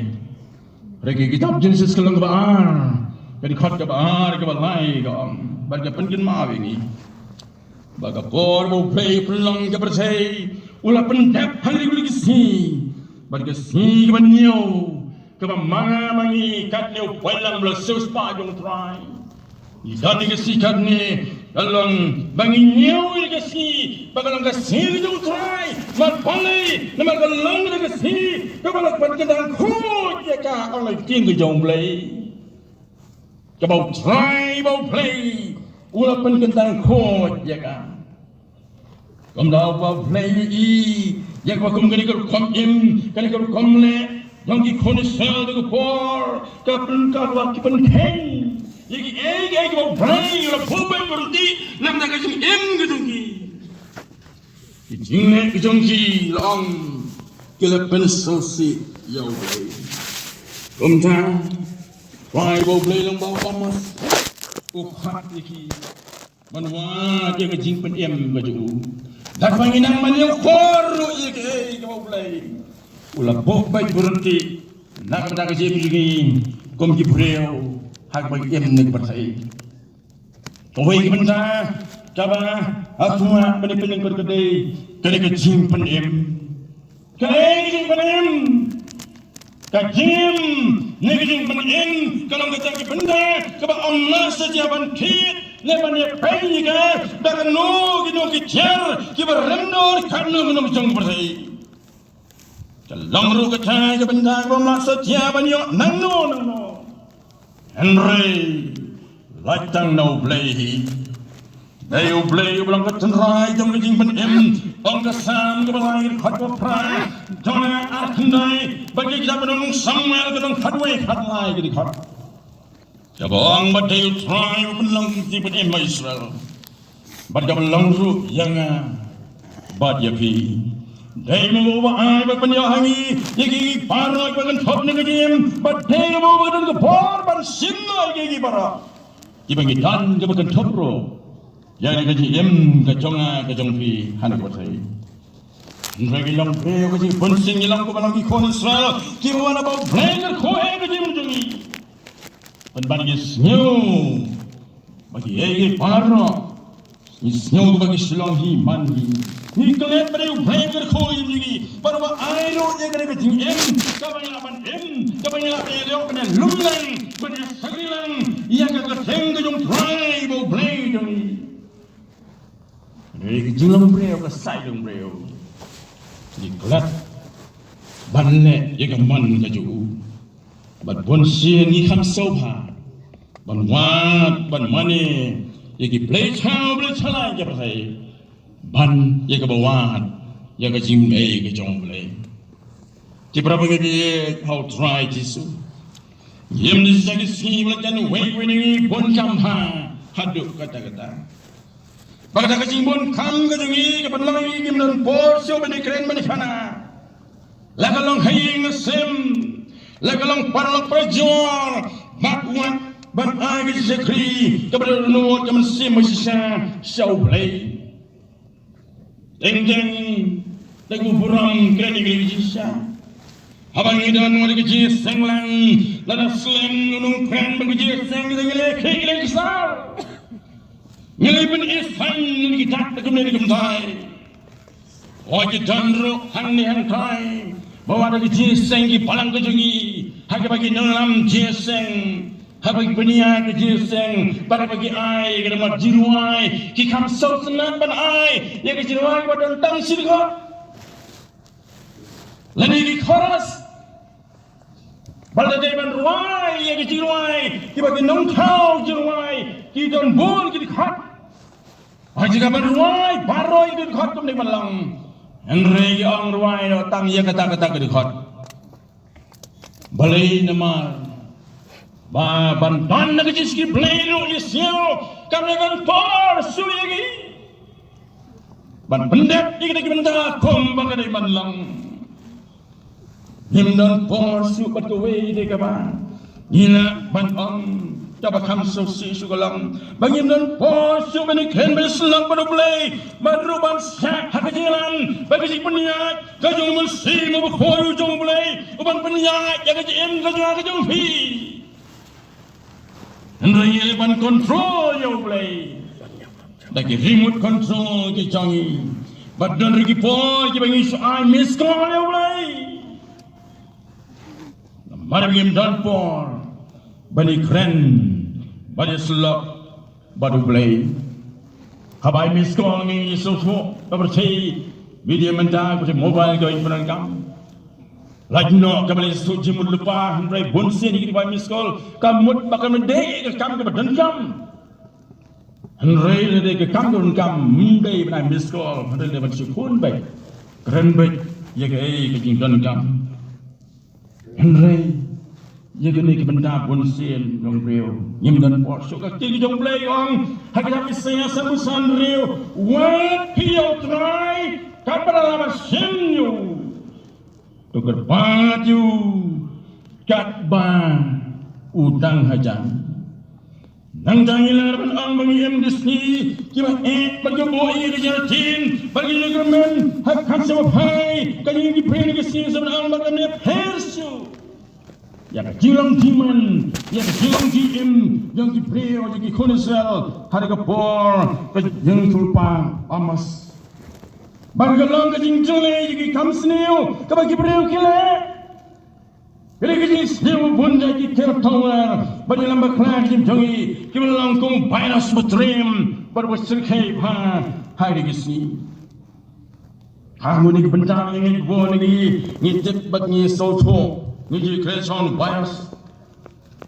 Hynrei ka kitab Jenesis ka lynnong kaba ar, ka dkhot kaba ar, kaba lai ka ong, bad ka pynkynmaw ïa ngi ba ka por ba U Blei u pynlong ka pyrthei, u la pyndep ha kine ki sngi, bad ka sngi kaba hynñiew kaba ma nga ma ngi katne u balang ba la siewspah jong U Trai. Ngi don ha ka sngi katne Ka long ba ngi ñiew ïa ka sngi ba ka long ka sngi ka jong U Trai. Namar balei? Namar ka long ka sngi kaba la pynkyntang khuid ïa ka, ong ka ktien ka jong U Blei. Kaba U Trai, ba U Blei u la pynkyntang khuid ïa ka. Kumta U Blei u ïohi ïa kaba kum kane ka rukom im, kane ka rukom leh jong ki khun Israel ha ka por, ka pynkyntang, kaba ki pynkheiñ ïa kiei kiei kiba U Blei u la buh beit bunsien na ka bynta ka jingim ka jong ki. Ki jingleh ka jong ki, long ki la pynsngewsih ïa U Blei. Kumta, U Trai, ba U Blei long uba u amos, u khot ïa ki ban wad ïa ka jingpynim ka jong u. Da kaba ngi nang ban ïoh khor ruh ïa kaei kaba U Blei u la buh beit bunsien na ka bynta ka jingim jong ngi kum ki briew ha kaba ngi im ha kane ka pyrthei. Kawei ka bynta kaba ha khmat ban ïa pynïeng ka dei kane ka jingpynim. Kane ka jingpynim, ka jingim ne ka jingpynim ka long kata ka bynta kaba ym lah satia ban thied ne ban ïapeiñ ïa ka da kano kano ki jar kiba rem dor katno katno jong ka pyrthei. Ka long ruh kata ka bynta kaba ym lah satia ban ïoh nangno nangno. Hynrei lait tang na U Blei hi. Dei U Blei uba long ka tynrai jong ka jingpynim. Ong ka Salm kaba lai, ka dkhot kaba phra, jong ka ar khyndai, bad ki kitab ba don Samuel ka dkhot khatwei khatlai, ki dkhot. Kaba ong ba dei U Trai uba pynlong ka jingpynim ha Israel, bad kaba long ruh ïa nga bad ïa phi. Dei ma u ba ai bad pynïoh ha ngi ïa ki baroh kiba kynthup ïa ka jingim, bad dei ma u ba don ka bor ban shim noh ïa ki baroh kiba ngi don, kiba kynthup ruh ïa ka jingim ka jong nga, ka jong phi ha kane ka pyrthei. Hynrei ngi long briew ka jingbunsien, ngi long kumba long ki khun Israel kiba wan ha U Blei kyrkhu ha ka jingim jong ngi. Pynban ngi sngew ba kiei kiei baroh, ngi sngew ba ki shu long hi man hi. Ngi klet ba dei U Blei kyrkhu ïa ngi, ba u ai ruh ïa kane ka jingim kaba ngi lah ban im, kaba ngi lah ban ïaleh ban ïalum lang, ban ïashakri lang ïa ka kyrteng ka jong U Trai ba U Blei jong ngi. Hynrei ka jinglong briew, ka saiñ long briew, ngi klet ban leh ïa ka mon ka jong u. Bad bunsien ngi kham sngewbha ban wad, ban mane ïa ki blei chaw, blei chalai ka pyrthei, ban ïa kaba wad ïa ka jingmyntoi ka jong U Blei. Ki para bangeit ha U Trai Jisu, ngim dei shisha ki sngi ba la jan wei wei, ngi bun kham bha haduh katta katta. Ba kata ka jingbun kham ka jong ngi ka pynlong ïa ngi ngim don por shuh ban ïakren ban ïakhana. La ka long ha ïing ha sem, la ka long paralok parajor, bad wat ban ai ka jingshakri kaba dohnud, ka mynsiem ba shisha sha U Blei. Teng teng da u burom kren ïa ka jingshisha. Haba ngi don wat ka jingseng lang, lada slem u nongkren bad ka jingseng, ngi leh khie, ngi leh ksar, ngi leh pynisain ïa ki dak da kumne da kumtai. Wat ki don ruh hangne hangtai ba wat ka jingseng ki balang ka jong ngi ha kaba ki nongïalam jingseng, ha kaba ki pynïaid ka jingseng, bad ha kaba ki ai ka mat jingrwai, ki kham sngewsynei ban ai ïa ka jingrwai ba don tang shi dkhot, lane ki chorus. Ba lada dei ban rwai ïa ka jingrwai, kiba ki nongthaw jingrwai ki don bun ki dkhot. Ha jaka ban rwai baroh ki dkhot kumne ban long, hynrei ki ong rwai noh tang ïa kata kata ka dkhot. Balei? Namar ba ban don na ka jingshisha Blei ruh, ïa siew kam dei ban por shuh ïa ki ban pyndep ïa kita ki bynta kumba ka dei ban long. Ngim don por shuh bad kawei de kaba ngi lah ban ong, kaba kham sngewsih shuh ka long ba ngim don por shuh ban ïakren ban ïasyllok bad U Blei, bad ruh ban shah ha ka jingïalang bad ka jingpynïaid ka jong U Mynsiem Bakhuid u jong U Blei, u ban pynïaid ïa ka jingim ka jong nga ka jong phi. Hynrei ngi leh ban control ïa U Blei da ki remote control ki jong ngi. Bad don ruh ki por kiba ngi shu ai miss call ïa U Blei. Namar ngim don por ban ïakren, ban ïasyllok bad U Blei. Kaba ai missed call ngi sngewthuh, ka pyrthei media mynta, ka pyrthei mobile, ka pyrthei pyndonkam. Lait noh kaba leit suk jingmut lypa, hynrei bun sien ki bai missed call, ka mut ba ka mendei ka kam kaba donkam. Hynrei lada ka kam kaba donkam, ym dei ban ai missed call, hynrei lada ban shu phone beit, kren beit ïa kaei ka jingdonkam. Hynrei ïa kane ka bynta bun sien jong briew ngim don por. Shu ka ktien jong Blei ong ha kitab Isaïah sanphew san hynriew, wat phi ïa U Trai katba la shim ïa u, to kyrpad ïa u katba u dang hajan. Nangta ngi la ban ong ba ngi im ki sngi kiba eh bad kiba buh ïa ka jingïaid bad ka jingkyrmen ha ka khmat sha ba phai, ka jingïaid ki briew na ka sngi sha ban ong ba ka mep her shuh ïa ka jinglong jingman, ïa ka jinglong jingim jong ki briew, jong ki khun Israel ha ka por ka jingïathuhlypa Amos. Bad ka long ka jingjyllei ïa ki kam sniew kaba ki briew ki leh. Ka dei ka jingsniew bun jait ki ker tawar bad ki lam bakla ki jong ngi kiba long kum virus ba triem bad ba shyrkhei bha ha kine ki sngi. Ha kine ki bynta ngi bun ngi, ngi tip bad ngi sngewthuh ngi ji kren shong virus.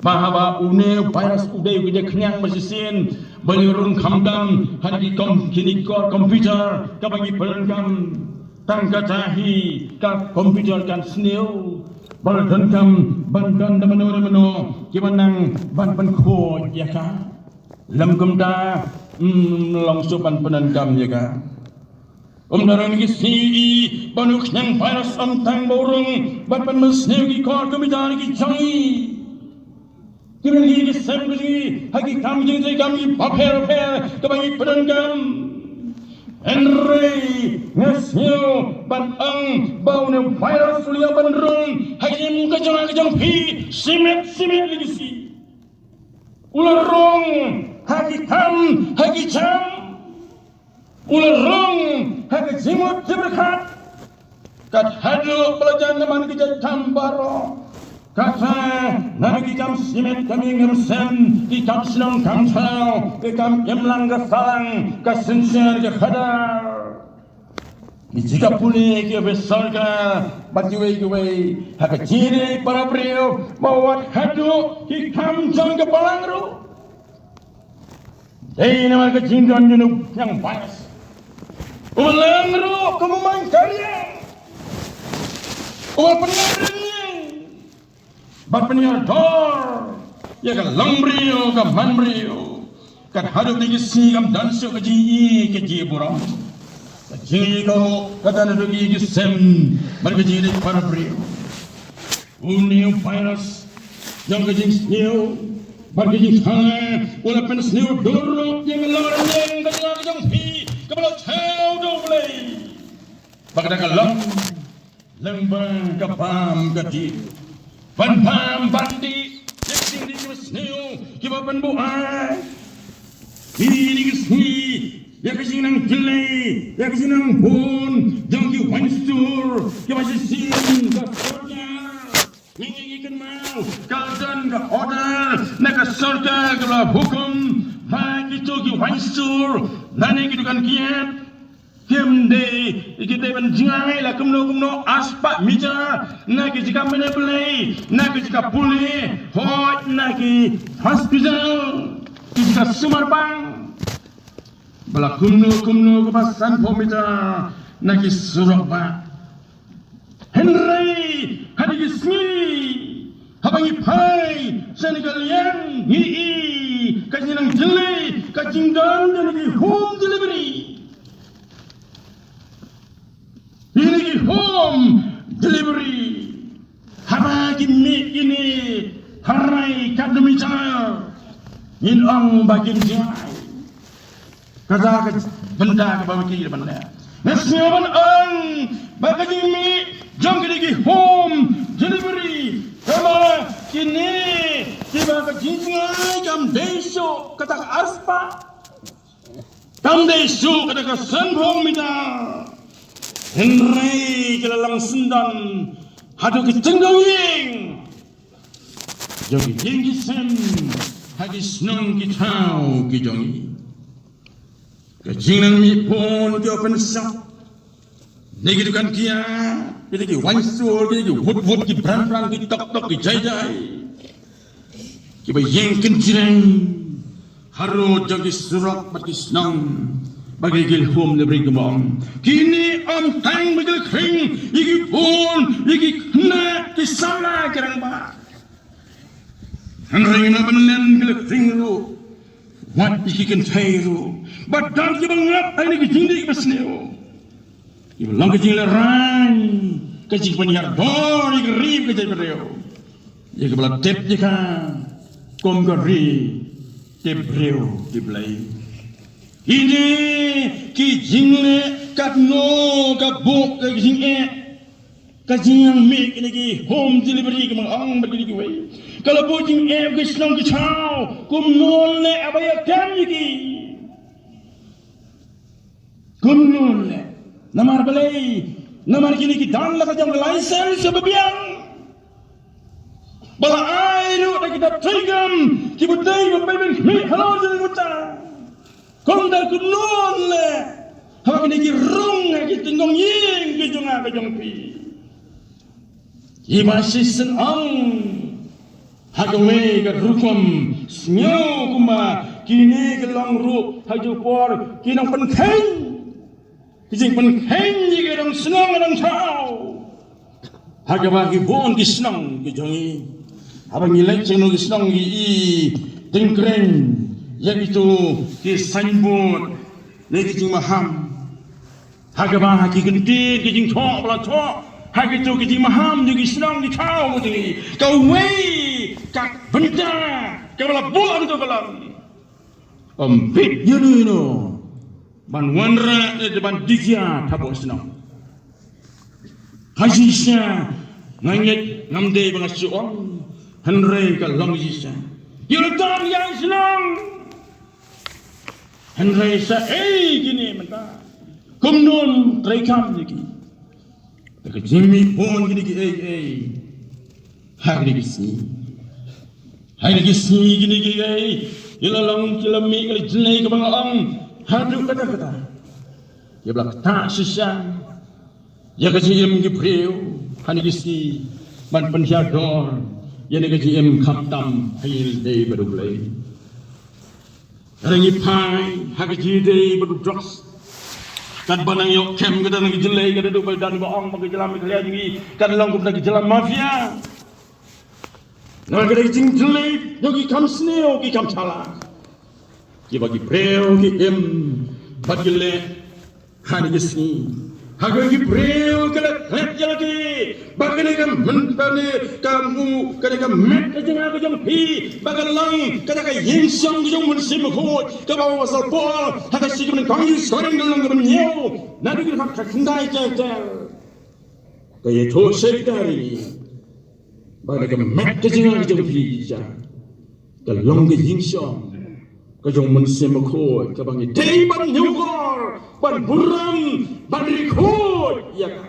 Ba haba une u virus u dei u dei khñiang ba shisien ba ngi rung khamtam ha ki kom, kine ki kor computer kaba ngi pyndonkam. Tang kata hi ka computer kan sniew ba la donkam ban don da mano da mano kiba nang ban pynkhuid ïa ka. Lym kumta, ym long shuh ban pyndonkam ïa ka. Ym don ki sngi ban u khñiang virus ym tang ba u rung ban pynmynsniew ki kor computer ki jong ngi. Ki mih ki sem ki jong ngi ha ki kam jingtrei kam ki bapher bapher kaba ngi pyndonkam. Hynrei nga sngew ban ong ba une u virus u la ïa ban rung ha ki jingim ka jong nga ka jong phi shimet shimet ïa ki sngi. U la rung ha ki kam ha ki jam. U la rung ha ka jingmut jingpyrkhat. Kat haduh ba la jan na man ki jait kam baroh. Kata na ki kam shimet kam ïing kam sem, ki kam shnong kam thaw, ki kam imlang ka sahlang, ka synshar ka khadar. Ki jaka pule ki office sorkar bad kiwei kiwei ha ka jingïadei para briew, ba wat haduh ki kam jong ka balang ruh. Dei namar ka jingdon jong u khñiang virus. U balang ruh kum u main kariang. U pynïar ring bad pynïar dor ïa ka long briew ka man briew. Kat haduh kine ki sngi kam don shuh ka jingïeit ka jingburom. Ka jingïeit ka don haduh kine ki sem bad ka jingïeit para briew. Une u virus jong ka jingsniew bad ka jingthala u la pynsniew dur ruh ïa ka long rynieng ka jong phi kaba la thaw da U Blei. Ba ka dang ka long lyngba ka bam ka dih, ban bam ban dih ïa ki jingdih kiba sniew kiba pynbuaid. Kine ki sngi ïa ka jingnang jyllei, ïa ka jingnang bun jong ki wine store kiba shisien ka sorkar. Ngi ngi kynmaw ka don ka order na ka sorkar kaba la hukum ba kito ki wine store lane ki dukan kiad kim dei, ki dei ban jngai la kumno kumno arspah meter na ki jaka mane blei, na ki jaka pule, hooid na ki hospital, ki jaka sumar bang. Ba la kumno kumno kaba sanphew meter na ki surok bah. Hynrei ha kine ki sngi haba ngi phai sha kane ka liang ngi i ka jingnang jyllei ka jingdon kine ki home delivery. Kine ki home delivery haba ki mih kine ha rai ka dum i jaka ngin ong ba kin jngai. Kata ka bynta kaba ma ki ban leh. Nga sngew ban ong ba ka jingmih jong kine ki home delivery kaba kine kiba ka jingjngai kam dei shuh kata ka arspah, kam dei shuh kata ka sanphew meter. Hynrei ki la long syndon haduh ki tyngdong ïing jong ki ïing ki sem ha ki shnong ki thaw ki jong ngi. Ka jingnang mih bun ki open shop, ne ki dukan kiad, ki dei ki wainsur, ki dei ki wut wut, ki bran bran, ki tok tok, ki jai jai, kiba ïeng kynjreng harud jong ki surok bad ki shnong, ba ki dei ki home delivery. Kumba ong, kine ym tang ba ki la khring ïa ki bun, ïa ki khynnah, ki samla, ki rangbah, hynrei ngi na ban len ki la khring ruh wat ïa ki kynthei ruh, ba don kiba ngap ha kine ki jingdih kiba sniew, kiba long ka jinglehraiñ, ka jingpynïar dor ïa ka ri ka jaitbynriew, ïa kaba la tip ïa ka kum ka ri tip briew tip Blei. Kine ki jingleh katno ka buh ka jingeh, ka jingnang mih kine ki home delivery, kumba ong bad kine kiwei, ka la buh jingeh ki shnong ki thaw. Kumno leh haba ïa kem ïa ki? Kumno leh? Namar balei? Namar kine ki don la ka jong ka license kaba biang, ba la ai ruh da kita treikam kiba dei ba pynbeit halor jong ka. Kumta kumno leh haba kine ki rung ha ki tyngkong ïing ki jong nga ka jong phi, kiba shisien ong ha kawei ka rukom sngew kumba kine ki long ruh ha ki por ki nongpynkheiñ, ki jingpynkheiñ ïa ki nongshong nongthaw ha kaba ki bun ki shnong ki jong ngi. Haba ngi leit sha kino ki shnong ngi i tyngkreiñ ïa kito ki signboard ne ki jingmaham, ha kaba ha ki kyntien ki jingthoh ba la thoh ha kito ki jingmaham jong ki shnong ki thaw jong ngi. Kawei ka bynta kaba la buh ha kito ka long, ym bit ïano ïano ban wanrah ne ban dih jia hapoh shnong. Ha shisha nga ngeit ngam dei ba nga shu ong, hynrei ka long shisha. Ïa la don ïa shnong. Hynrei sa ei kine mynta, kumno treikam ïa ki? Da ka jingmih bun kine ki ei ei ha kine ki sngi. Ha kine ki sngi kine ki ei ei, ki la long ki la mih ka jingïaleh kaba nga ong haduh katta katta, kiba la ktah shisha ïa ka jingim ki briew ha kine ki sngi, ban pynhiar dor ïa kane ka jingim khamtam ha ïing dei bad U Blei. Ka dang ïa phai ha ka jingdei bad u drugs. Katba nang ïoh kem ka dang ka jyllei, ka dang dei ba dang ba ong ba ka jylla Meghalaya jong ngi ka long kumta ka jylla mafia. Nang ka dang jingjyllei ïoh ki kam sniew ki kam shala, kiba ki briew ki im bad ki leh ha kine ki sngi. Ha kaba ki briew ki la klet ïa lade ba kane ka mynta ne ka mu kane ka met ka jong nga ka jong phi, ba ka long kata ka ïing shong ka jong u Mynsiem Bakhuid, kaba u Apostol Paul ha ka shithi kaba nyngkong ïa ki Korinth ka lynnong kaba hynñiew, naduh ka dkhot khyndai ter ter, ka ïathuh shisha ïa ngi ba kane ka met ka jong nga ka jong phi, ka long ka ïing shong ka jong u Mynsiem Bakhuid, kaba ngi dei ban hynñiewkor, ban burom, ban ri khuid ïa ka.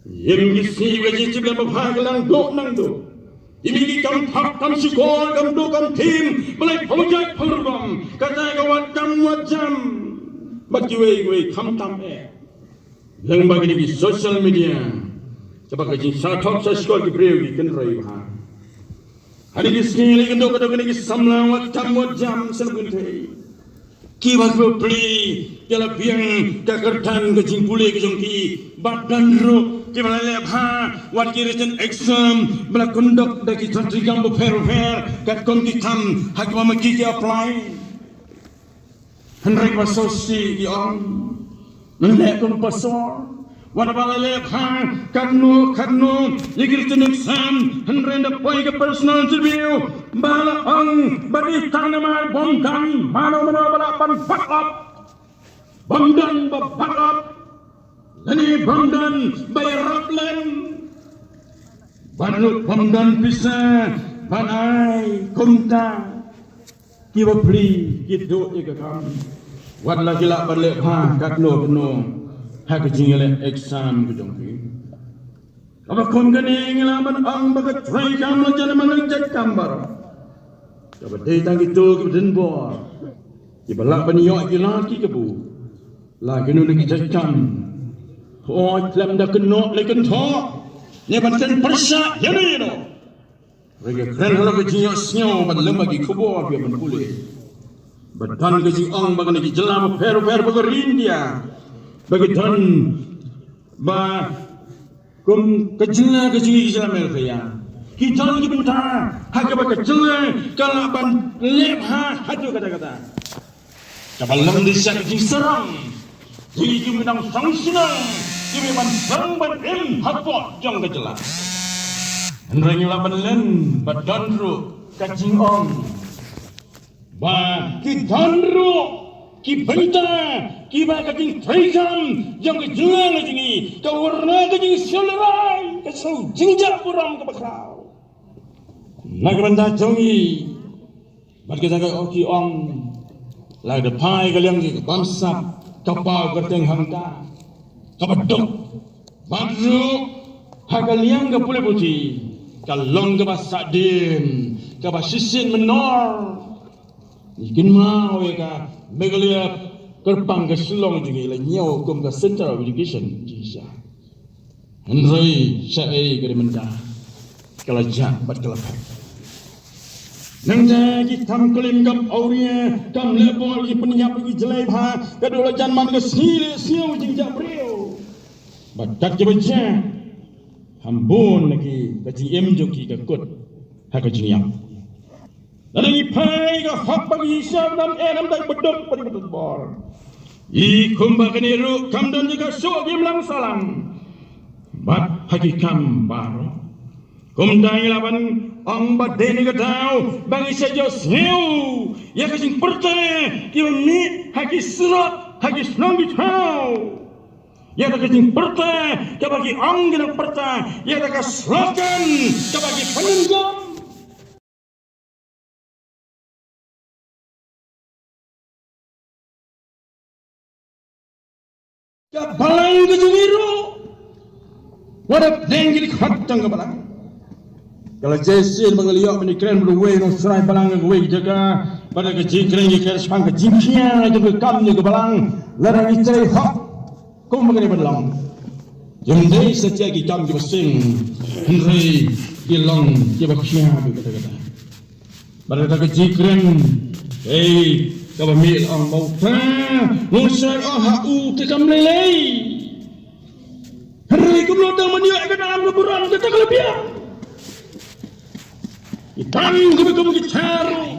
Ïa ngi sngi ka jingtip lem ba pha ka lang duh nang duh. Ïa ngi ki kam thap kam shukor, kam duh kam thim, ba la pynjah pynrung, kata ka wat kam wat jam bad kiwei kiwei khamtam eh. Lyngba kine ki social media, kaba ka jingshah thok shah shkor ki briew ki kynrei bha. Ha kine ki sngi lei kyndoh kyndoh kine ki samla wat tam wat jam sha kynthei, kiba ki bapli, ki la biang ka kyrdan ka jingpule ka jong ki, bad don ruh kiba la leh bha wat ki written exam ba la conduct da ki treikam bapher bapher, katkum ki kam ha kiba ma ki ki apply. Hynrei ba shisha ki ong, ngan leh kum pastor, wat ba la leh bha katno katno ïa ki written exam, hynrei da poi ka personal interview ba la ong ba dei tang namar bym don mano mano ba lah ban back up, bym don ba back up, lane bym don ba ïarap lem, bad ruh bym don pisa ban ai. Kumta ki bapli ki duh ïa ka kam, wat la ki lah ban leh bha katno katno ha ka jingïaleh exam ka jong ki. Kaba kum kane ngi lah ban ong ba ka treikam la jan man la jan kam baroh, kaba dei tang kito kiba don bor. Kiba lah ban ïoh ki lad ki kabu. La kino ne ki jait kam. Hooid, khlem da kynnoh ne kynthoh, ne ban kren pyrshah ïano ïano. Hynrei ka kren halor ka jingïohsngew bad lem bad ki khubor kiba ban pule. Ba don ka jingong ba kane ki jylla bapher bapher ba ka ri India, ba ki don ba kum ka jylla ka jong ngi ka jylla Meghalaya, ki don ki bynta ha kaba ka jylla ka lah ban leh bha haduh katta katta. Kaba long dei sha ka jingsarong jong ki nongshong shnong kiba ban shong ban im hapoh jong ka jylla. Hynrei ngi lah ban len ba don ruh ka jingong ba ki don ruh ki bynta kiba ka jingtrei kam jong ka jylla ka jong ngi ka wanrah ka jingsngewlehraiñ, ka sngew jingjah burom kaba khraw na ka bynta jong ngi. Bad ka jaka, o, ki ong, la da phai ka liang ki bamsap, ka paw ka teng hangta, kaba duk. Bad ruh ha ka liang ka pule puthi ka long kaba sahdien, kaba shisien mynor. Ngi kynmaw ïa ka Meghalaya kyrpang ka Shillong jong ngi la ñiew kum ka Center of Education jong Asia. Hynrei shaei ka dei mynta, ka la jah bad ka la phet. Nangta ki kam klim kam awria, kam leh bor ki pynïap ki jlei bha, ka dei la jan man ka sngi leh sngew jingjah briew. Bad kat kiba jah, hynrei bun na ki ka jingim jong ki ka kut ha ka jingïap. Lada ngi phai ka hok ba ngi sha nam em nam dai bedok ba dei bedok bor. I kumba kane ruh kam don jaka shuh ki imlang sahlang. Bad ha ki kam baroh. Kumta ngi lah ban ong ba dei ne ka daw ba ngi sa ïohsngew ïa ka jingpyrta kiba mih ha ki surok, ha ki shnong ki thaw. Ïa ka jingpyrta kaba ki ong ki nongpyrta, ïa ka slogan kaba ki pynlong. Ka balang ka jong ngi ruh, wat la pdeng ki dkhot jong ka balang. Ka la jai sien ba nga la ïoh ban ïakren bad uwei u nongsharai balang ha kawei ka jaka, bad ka jingkren ki kren shaphang ka jingkhia jong ka kam jong ka balang. Lada ngi trei hok kum ba kane ban long, kim dei satia ki kam kiba sing, hynrei ki long kiba khia bad kata kata. Bad kata ka jingkren, ei, kaba mih la ong ba u kpa, u shait, oh, ha u te kam lei lei. Hynrei kumno tang ban ïoh ïa ka nam ka burom kata ka la biang. Ki tam kaba kum ki cha ruh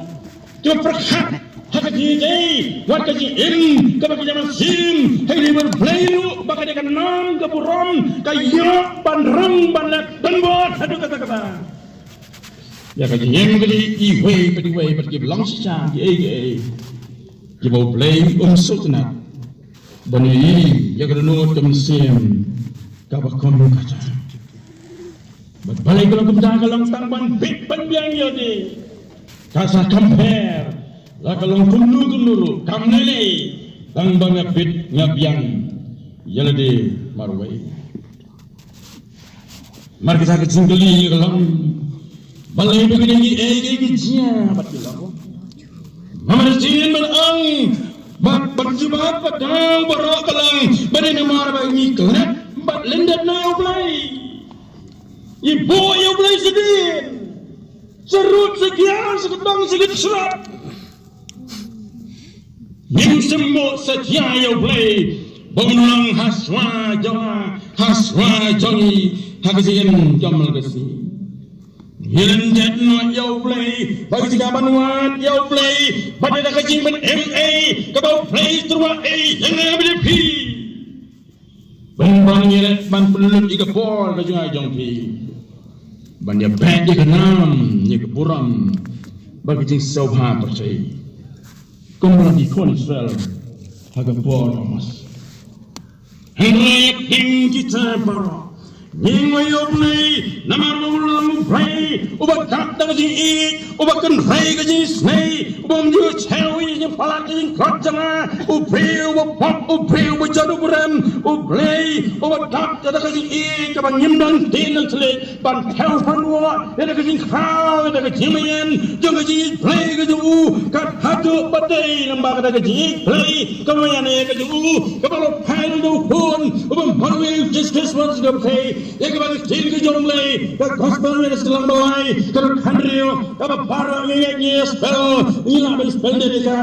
kiba pyrkhat ha ka jingïadei wat ka jingim kaba ki ïa mynsiem ha ka ri bad Blei ruh ba ka dei ka nam ka burom ka ïoh ban rung ban leh donbor haduh katta katta. Ïa ka jingim ka dei iwei pa iwei bad kiba long shisha kiei kiei kiba U Blei um sngewtynnat ban ïohi ïa ka dohnud ka mynsiem kaba kum kata. Bad balei ka long kumta, ka long tang ban bit ban biang ïa lade. Ka sa compare la ka long kumno kumno ruh kam lei lei tang ba nga bit nga biang ïa lade marwei. Mar kata ka jingkylli ka long, balei ba kine kiei kiei ki jia bad ki long? Namar shisien ban ong bad ban jubab bad daw baroh ka long ba dei namar ba ngi klet bad lyndet na ïa U Blei. Ngi buh ïa U Blei shadien, sharud shakiar, shakdong shakitshrat. Ngim shym buh satia ïa U Blei ba un long ha shuwa jong nga, ha shuwa jong ngi, ha ka jingim jong nga ka sngi. Ngi lyndet noh ïa U Blei bad ka jingkyrmen ban wad ïa U Blei bad da ka jingpynim ei kaba U Blei u tyrwa ei ïa nga bad ïa phi. Ban ban ïaleh ban pynlut ïa ka por ka jong nga jong phi ban ïa beh ïa ka nam ïa ka burom bad ka jingsngewbha pyrthei. Kumba ki khun Israel ha ka por Moses. Hynrei ïa phi kita baroh, Ngi ngeit ïa U Blei, namar ba U long U Blei uba dap da ka jingïeit, uba kynrei ka jingisynei, uba ym ju chew ïa ka jingpalat ka jingkhot jong nga, U Blei uba pop, U Blei uba jot U Blei, U Blei uba dap da ka jingïeit kaba ngim don tien don thylliej ban thew ban wad ïa ka jingkhraw ïa ka jingmyntoi jong ka jingïeit Blei ka jong u, ka haduh ba dei namar ka da ka jingïeit Blei kaba ïa ne ka jong u, kaba la phai da U Khun uba marwei Jesus Christ ka pyrthei. Ïa kaba ka ktien ka jong U Blei, ka gospel ïa ka sdang ba lai, ka dok hynriew, kaba baroh ngi ngeit ngi spell, ngi lah ban spell de ka.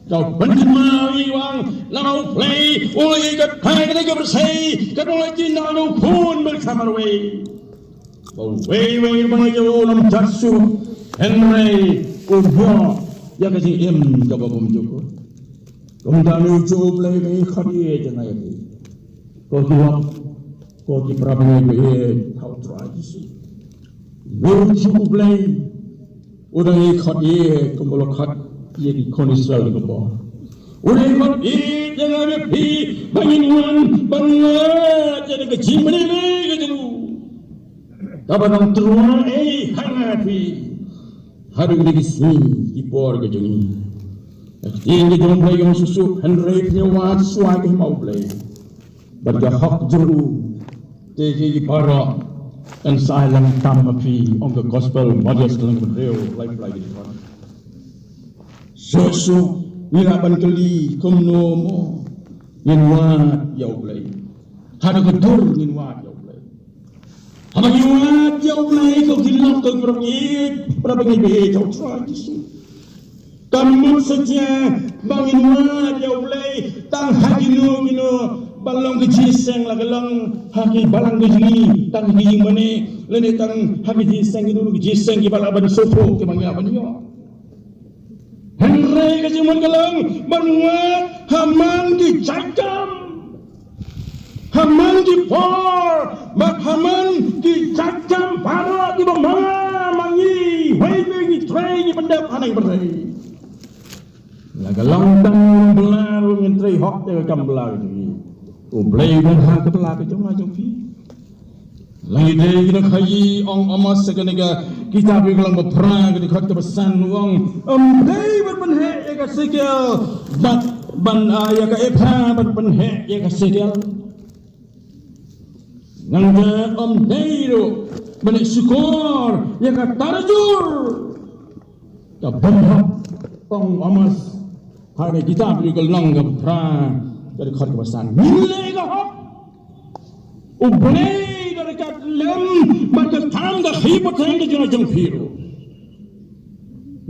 Ka ban kynmaw ïa u wan na U Blei, u ïa ka thai ka dei ka pyrthei, ka dong la jin na U Khun ba ka marwei. Ba wei wei ba ngi ïa u lam jat suk, hynrei u ïoh ïa ka jingim kaba bymjukut. Kumta ngi ju U Blei ba ngi khot ïa jong ngi. Ko ki lok, ko ki para bangeit ba ïeit ha U Trai Jisu. Ngi ju U Blei u dang ïa khot ïa kumba la khot ïa ki khun Israel ka por. U dang ïa khot ïa jong ngi phi ba ngin wan ban ngeit ïa ka jingmane ka jong u. Kaba nang tyrwa ei ha nga phi haduh kine ki sngi ki por ka jong ngi. Ka ktien ka jong U Blei ka ong shuh shuh, hynrei phin ïa wad shuwa ka hima U Blei bad ka hok jong u, te ki baroh yn sa ai lang tam ma phi, ong ka gospel Mathaios lynnong hynriew, laiphew lai ki dkhot. Shuh shuh ngi lah ban kylli kumno mo ngin wad ïa U Blei. Haduh kaei ngin wad ïa U Blei. Haba ngi wad ïa U Blei, ko ki lok, ko ki para bangeit, para bangeit ba ïeit ha U Trai Jisu. Kam mut sa jia ba ngin wad ïa U Blei tang ha kino kino ba long ka jingïaseng, la ka long ha ki balang ka jong ngi, tang ha ki ïingmane, lane tang ha ki jingïaseng kino kino ki jingïaseng kiba lah ban sngewthuh, kiba ngi lah ban ïoh. Hynrei ka jingmut ka long ban wad ha man ki jait kam, ha man ki por, bad ha man ki jait kam baroh kiba ma nga ma ngi wei wei ngi trei ngi pyndep haneng pyrthei. La ka long tang u bylla ruh ngin trei hok ïa ka kam bylla ka jong ngi. U Blei u don ha ka bylla ka jong nga jong phi. Lane dei kine khaïi, ong Amos ha kane ka kitab ïa ka lynnong ba phra, ka dkhot kaba san, u ong, ym dei ban pynheh ïa ka shekel, bad ban, ah, ïa ka epha ban pynheh ïa ka shekel. Nangta ym dei ruh ban leh shukor ïa ka tarjur. Ka bym hok, ong Amos ha ka kitab ri ka lynnong ka phra, ka dkhot kaba san. Ngin leh ka hok. U Blei u don ryngkat lem bad ka kam ka khih pateng ka jong nga jong phi ruh.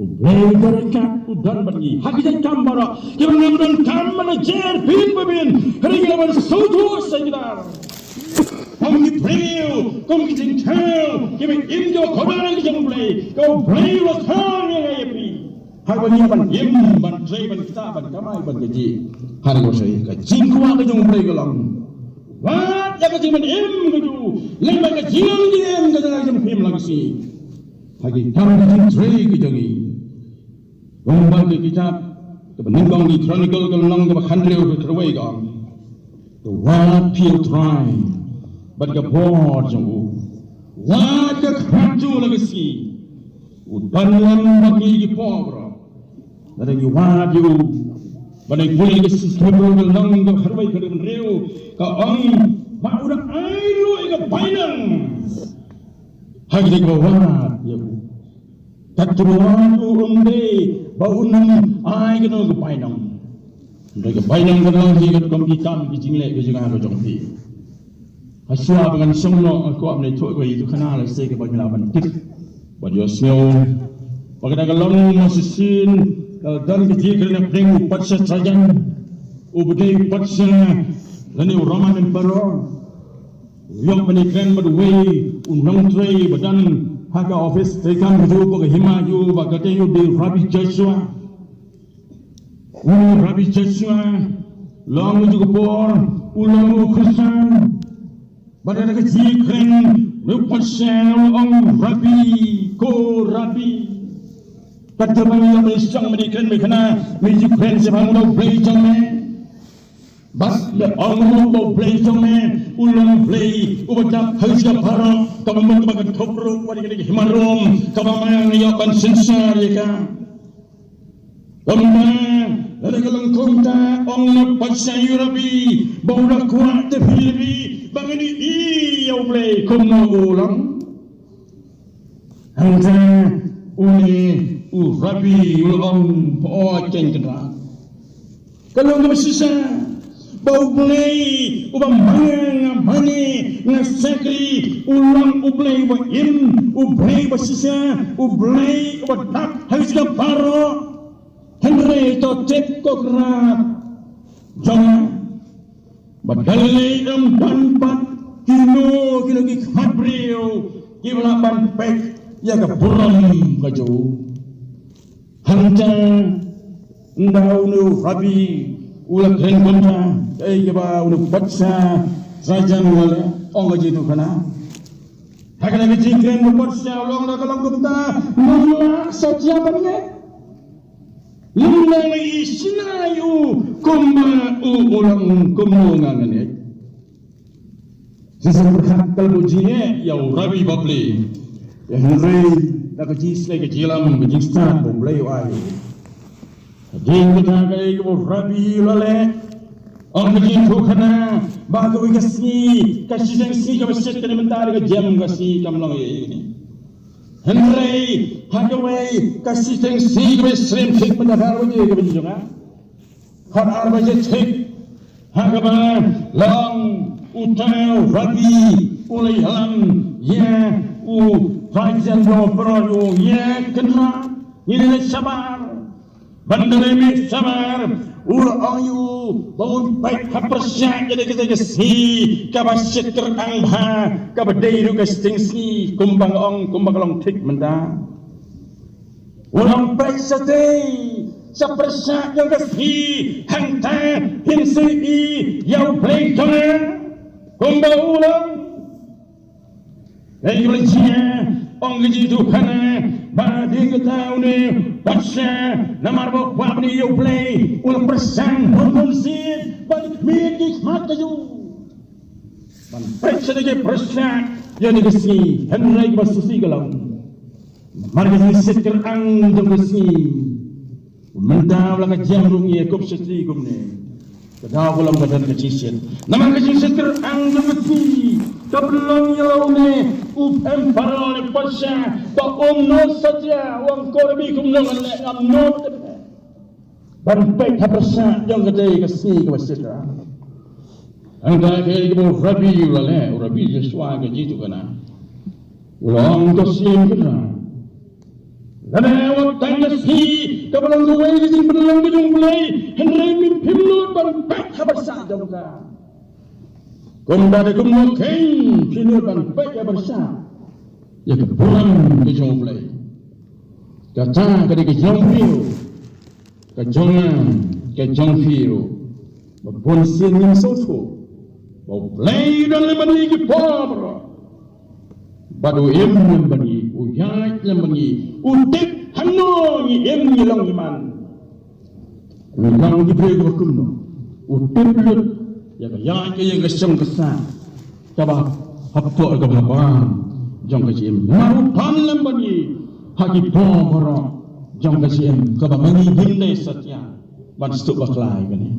U Blei u don ryngkat, u don bad ngi ha ki jait kam baroh. Kiba ngam don kam ban jer phin ba phin, hynrei ngi lah ban sngewthuh sa ïa ki dar. Kum ki briew, kum ki Jentail, kiba im jong ka khubor ka jong U Blei, ka U Blei u la thang ïa nga ïa phi. Haba ngi ban im, ban trei, ban ktah, ban kamai, ban kajih. Hynrei ka jingkwah ka jong U Blei ka long, wat ïa ka jingban im ka jong u, lem bad ka jingim ka jong u, jong phi ym lang shi ha ki kam ka jingtrei ka jong ngi. Kumba ka kitab kaba nyngkong ki Chronicle ka lynnong kaba khathynriew ka khatwei ka ong, to wad phi ïa U Trai bad ka bor jong u. Wad ka khmat jong u la ka sngi. U don lem bad ngi ki por baroh. Lada ngi wad ïa u. Bad ngi pule ka Hebru ka lynnong kaba khatwei ka dkhot hynriew ka ong ba u dang ai ruh ïa ka bainong ha kito kiba wad ïa u. Kat kaba ong u, ym dei ba un ym ai kano ka bainong. Hynrei ka bainong ka long hi katkum ki kam ki jingleh ka jong nga ka jong phi. Hashwa ba ngan shong noh, nga kwah ban ïathuh ïa phi ïa ka khana lehse kaba ngi lah ban tip bad ïohsngew. Ba ka da ka long ma shisien ka don ka jingkren hapdeng u patsha Trajan, uba dei u patsha lane u Roman Emperor. U ïoh ban ïakren bad uwei u nongtrei ba don ha ka office treikam jong u, ka hima jong u, ba ka kyrteng jong u dei Rabbi Joshua. U Rabbi Joshua, long u jong ka por, u long u Khristan. Bad da ka jingkren, u patsha u ong, Rabbi, ko Rabbi. Katba ngi ïoh ban ïashong ban ïakren bad kane, ngi ju kren shaphang u Blei jong ngi. Bad me ong mo ba U Blei jong me u long U Blei uba dap ha ki jaka baroh, kaba mut kaba kynthup ruh wat ïa kane ka hima Rom kaba me ïoh ban synshar ïa ka. Kumta lada ka long kumta, ong na pasa ïa u Rabbi ba u da kwah te phi Rabbi ba ngin ïohi ïa U Blei kumno u long. Hangta une u Rabbi u la ong, o Kynrad, ka long kaba shisha ba U Blei uba ma nga, ma nga, nga shakri u long U Blei uba im, U Blei uba shisha, U Blei uba dap ha ki jaka baroh. Hynrei to tip ko Kynrad jong nga, ba da lei em ban bat kino kino ki khmat briew kiba lah ban peit ïa ka burom ka jong u. Hangta ynda une u Rabbi u la kren kumta, kaei kaba une u Batsha Trajan u la leh, ong ka jingïathuhkhana. Ha kane ka jingkren ka Batsha u la ong, da ka long kumta, ngam lah satia ban ngeit. Lymne nga i shynna ïa u kumba u u long, kumno nga ngan ngeit. Shisien pyrkhat ka la bud jingeh ïa u Rabbi bapli. Hynrei da ka jingsnei ka jingïalam ka jingstad ba U Blei u ai. Ka jingkata kaei kaba u Rabbi u la leh. Ong ka jingïathuhkhana ba kawei ka sngi, ka shiteng sngi kaba shit kane mynta da ka jem ka sngi kam long ïa ine. Hynrei ha kawei ka shiteng sngi kaba shlem thik mynta, khatar baje kaba jong nga, khatar baje thik, ha kaba long uta u Rabbi u la ïalam ïa u Trajan, u ong, ïa Kynrad, ngin ïaleit shabar. Ban da leit shabar, u la ong ïa u ba un peit ha pyrshah ïa kata ka sngi kaba shit kyrpang bha, kaba dei ruh ka shiteng sngi kumba nga ong, kumba ka long thik mynta. U la ong, peit shatei sha pyrshah jong ka sngi, hangta phin sa ïohi ïa U Blei jong nga kumba u long. Hei, ka la jia, ong ka jingïathuhkhana ba dei kata une Batsha, namar ba u kwah ban ïohi ïa U Blei, u la pyrshang bun bun sien ban khmih ki khmat ka jong u ban peit shatei ki pyrshah ïa kane ka sngi, hynrei kaba shisha ka long namar ka jingshit kyrpang jong ka sngi. Mynta u la ka jem ruh ngi ïa kup shatei kumne. Ka daw ka long ka don ka jingshit. Namar ka jingshit kyrpang jong ka sngi ka pynlong ïa une u emperor, u Batsha, ba um nud satia, u ong, ko Rabbi, kumno ngan leh, ngam nud ban peit ha pyrshah jong katei ka sngi kaba shit kyrpang. Hangta kaei kaba u Rabbi u la leh, u Rabbi Joshua, ka jingïathuhkhana, u la ong, to shim Kynrad. Lada wat tang ka sngi kaba long kawei ka jingpynlong ka jong U Blei, hynrei phim nud ban peit ha pyrshah jong ka. Kumta da kumno kein phi nud ban peit ha pyrshah ïa ka burom ka jong U Blei? Kata ka dei ka jong phi ruh, ka jong nga, ka jong phi ruh. Ba bun sien ngim sngewthuh ba U Blei u don lem bad ngi ki por baroh. Bad u im lem bad ngi, u ïaid lem bad ngi, u tip hangno ngi im, ngi long ngi man, ngi long ki briew kiba kumno. U tip lut ïa ka ïaid ka ïeng, ka shong ka sah, kaba hapoh kaba bam jong ka jingim. Namar u don lem bad ngi ha ki por baroh jong ka jingim, kaba ma ngi ngim dei satia ban sduk bakla ïa kane.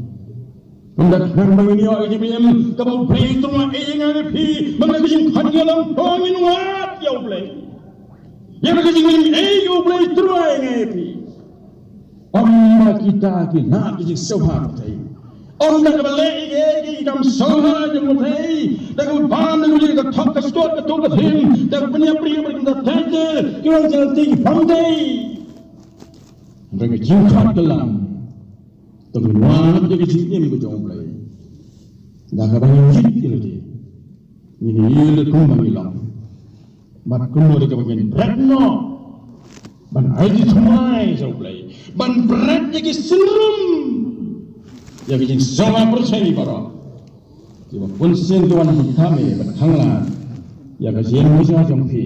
Ynda khnang ba ngin ïoh ïa ka jingim kaba U Blei u tyrwa ai ïa nga ïa phi, ba ka jingkhot ka long, to ngin wad ïa U Blei. Ïa ka jingim ai ïa U Blei u tyrwa ai ïa nga ïa phi. Ym ba kita ki la ka jingsngewbha pyrthei. Ym da kaba leh ïa ki kam sngewbha jong pyrthei, da kaba bam, da kaba ïa ka thok ka stot, ka tuk ka thim, da kaba pynïap briew bad ki mta tyrkhong, ki rong jylliew, ki bym dei. Hynrei ka jingkhot ka long, to ngin wad ïa ka jingim ka jong U Blei. Da kaba ngin ïit ïa lade, ngin ïohi lade kumba ngi long. Bad kumno ruh kaba ngin bret noh ban ai jingthymmai sha U Blei, ban bret ïa ki synrum, ïa ki jingsngewbha pyrthei baroh, kiba bun sien ki wan ban kham ïa, ban khang lad ïa ka jingim ka jong phi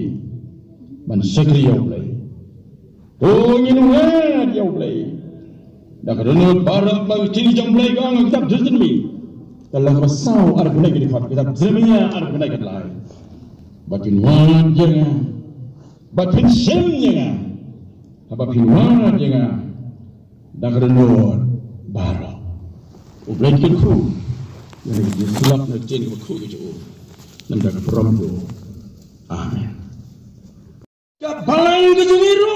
ban shakri ïa U Blei. To ngin wad ïa U Blei. Da ka dohnud baroh ba ka ktien jong U Blei ka ong ha ka kitab Deuteronomi, Ka lynnong kaba saw, arphew khyndai ka dkhot, kitab Jeremaïa arphew khyndai ka dkhot lai. Bad phin wad ïa nga, bad phin shem ïa nga, haba phin wad ïa nga da ka dohnud baroh. U Blei un kyrkhu ïa kane ka jingïasyllok na ka ktien kaba khuid ka jong u, namar ka burom jong u. Amen. Ka balang ka jong ngi ruh